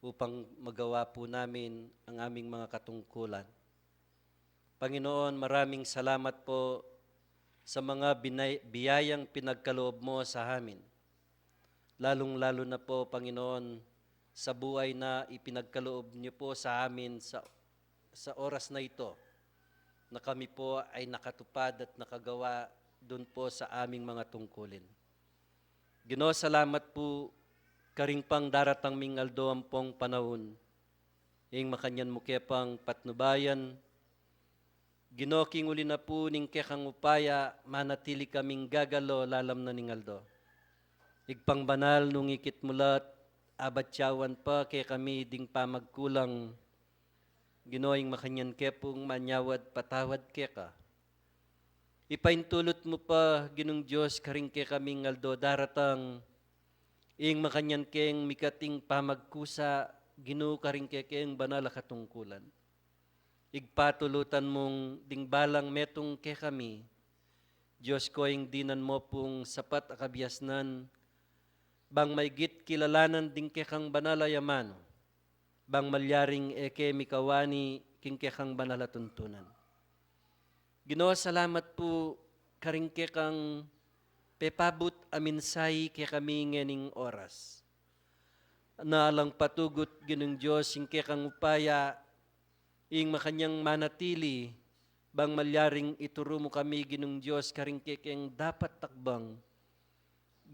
upang magawa po namin ang aming mga katungkulan. Panginoon, maraming salamat po sa mga binay-, biyayang pinagkaloob mo sa amin. Lalong-lalo na po, Panginoon, sa buhay na ipinagkaloob niyo po sa amin sa, sa oras na ito, na kami po ay nakatupad at nakagawa dun po sa aming mga tungkulin. Ginoo, salamat po karing pang daratang ming aldo ampong panaun. Ing makanyan mu ke pang patnubayan, Ginoo, king uli na pu ning kekang upaya, manatili kaming gagalo lalam na ning aldo. Ibpang banal, nung ikit mu la at abatyawan pa kekami ding pamagkulang, Ginoo, ing makanyan ke pung manyawad patawad keka. Ipaintulut mu pa, Ginung Dios, karing kekaming aldo daratang, ing makanyan keng mikating pamagkusa, Ginu, karing kekeng banal a katungkulan. Ibpa, tulutan mung ding balang metung kekami, Dios ko, ing dinan mo pung sapat a kabiasnan, bang maigit kilalanan ding kekang banal a amanu, bang malyaring e ke mikawani king kekang banal a tuntunan. Ginoo, salamat pu karing kekang pepabut a mensahe kekami ngening oras. Na alang patugut, Ginung Dios, ing kekang upaya, ing makanyang manatili, bang malyaring ituru mu kami, Ginung Dios, karing kekeng dapat takbang.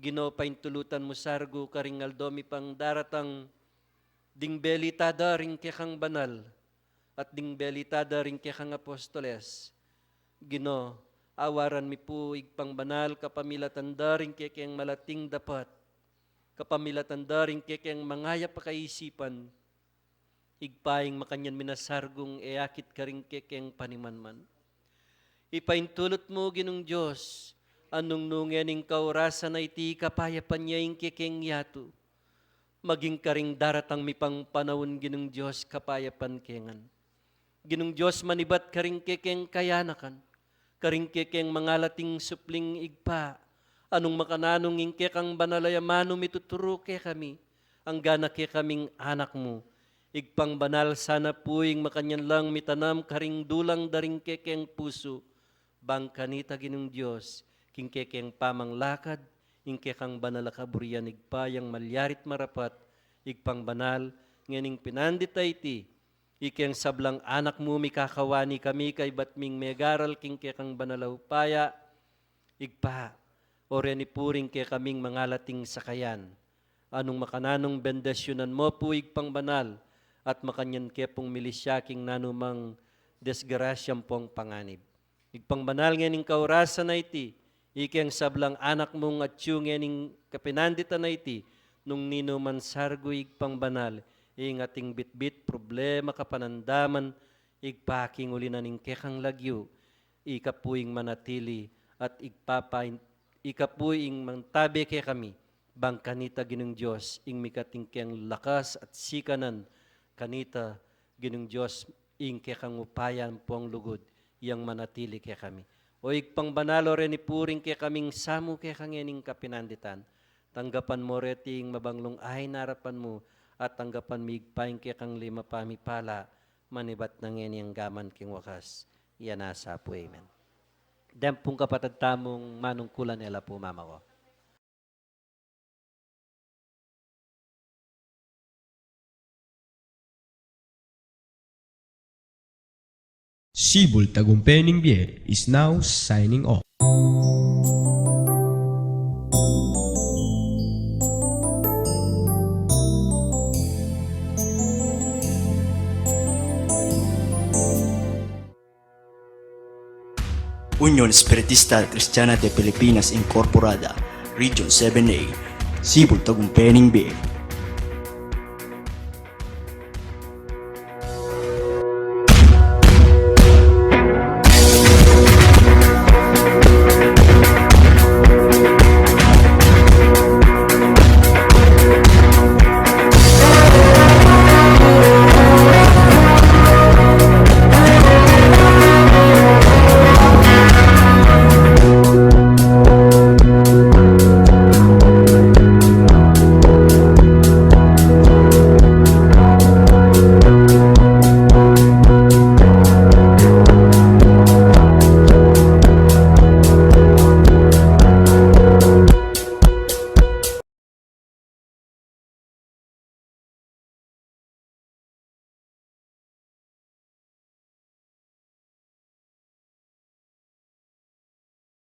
Ginoo, paintulutan mu sargu karing aldo mi pang daratang, ding belita da ring kekang banal, at ding belita da ring kekang apostoles. Ginoo, awaran mi pu, Ibpang banal, kapamilatan da ring kekeng malating dapat, kapamilatan da ring kekeng mangayap a kaisipan, Ibpa, ing makanyan mi na sargung e akit karing kekeng panimanman. Ipaintulut mu, Ginung Dios, a nung nu ngening kaurasan a iti kapayapan ya ing kekeng yatu, maging karing daratang mi pang panaun, Ginung Dios, kapayapan ke ngan. Ginung Dios, manibat karing kekeng kayanakan, karing kekeng mangalating supling, Ibpa, a nung makananu ing kekang banal a amanu mituturu kekami, anggana kekaming anak mu. Ibpang banal, sana pu ing makanyan lang mitanam karing dulang da ring kekeng pusu, bang kanita, Ginung Dios, king kekeng pamanglakad, ing kekang banal a kaburian, Ibpa, yang malyarit marapat, Ibpang banal, ngening pinandit a iti, ikeng sablang anak mu, mikakawani kami kaybat ming megaral king kekang banal a upaya, Ibpa, o reni pu ring kekaming mangalating sakayan, a nung makananung bendisyunan mo pu, Ibpang banal, at makanyan ke pung milisya king nanumang desgrasya ampong panganib. Ibpang banal, ngening kaurasan a iti, ikeng sablang anak mung atyu ngening kapinanditan a iti, nung ninuman sargu, Ibpang banal, ing ating bitbit, problema, kapanandaman, Ibpa, king uli na ning kekang lagyu, ika pu ing manatili, at Ibpa, ika pu ing mantabe kekami, bang kanita, Ginung Dios, ing mikating keng lakas at sikanan, kanita, Ginung Dios, ing kekang upaya ampong lugud, yang manatili kekami. O Ibpang banal, o reni pu ring kekaming samu keka ngening kapinanditan, tanggapan mo reti ing mabanglung ain arapan mu, at tanggapan mi, Ibpa, ing kekang lima pamipala, manibat na ngeni anggaman king wakas. Iya na sa pu, amen. Deng pung kapatad tamung manungkulan, e la pu mamako. Sibul Tagumpay ning Bie is now signing off. Union Espiritista Kristiana de Pilipinas Incorporada, Region seven A, Sibul Tagumpay ning Bie.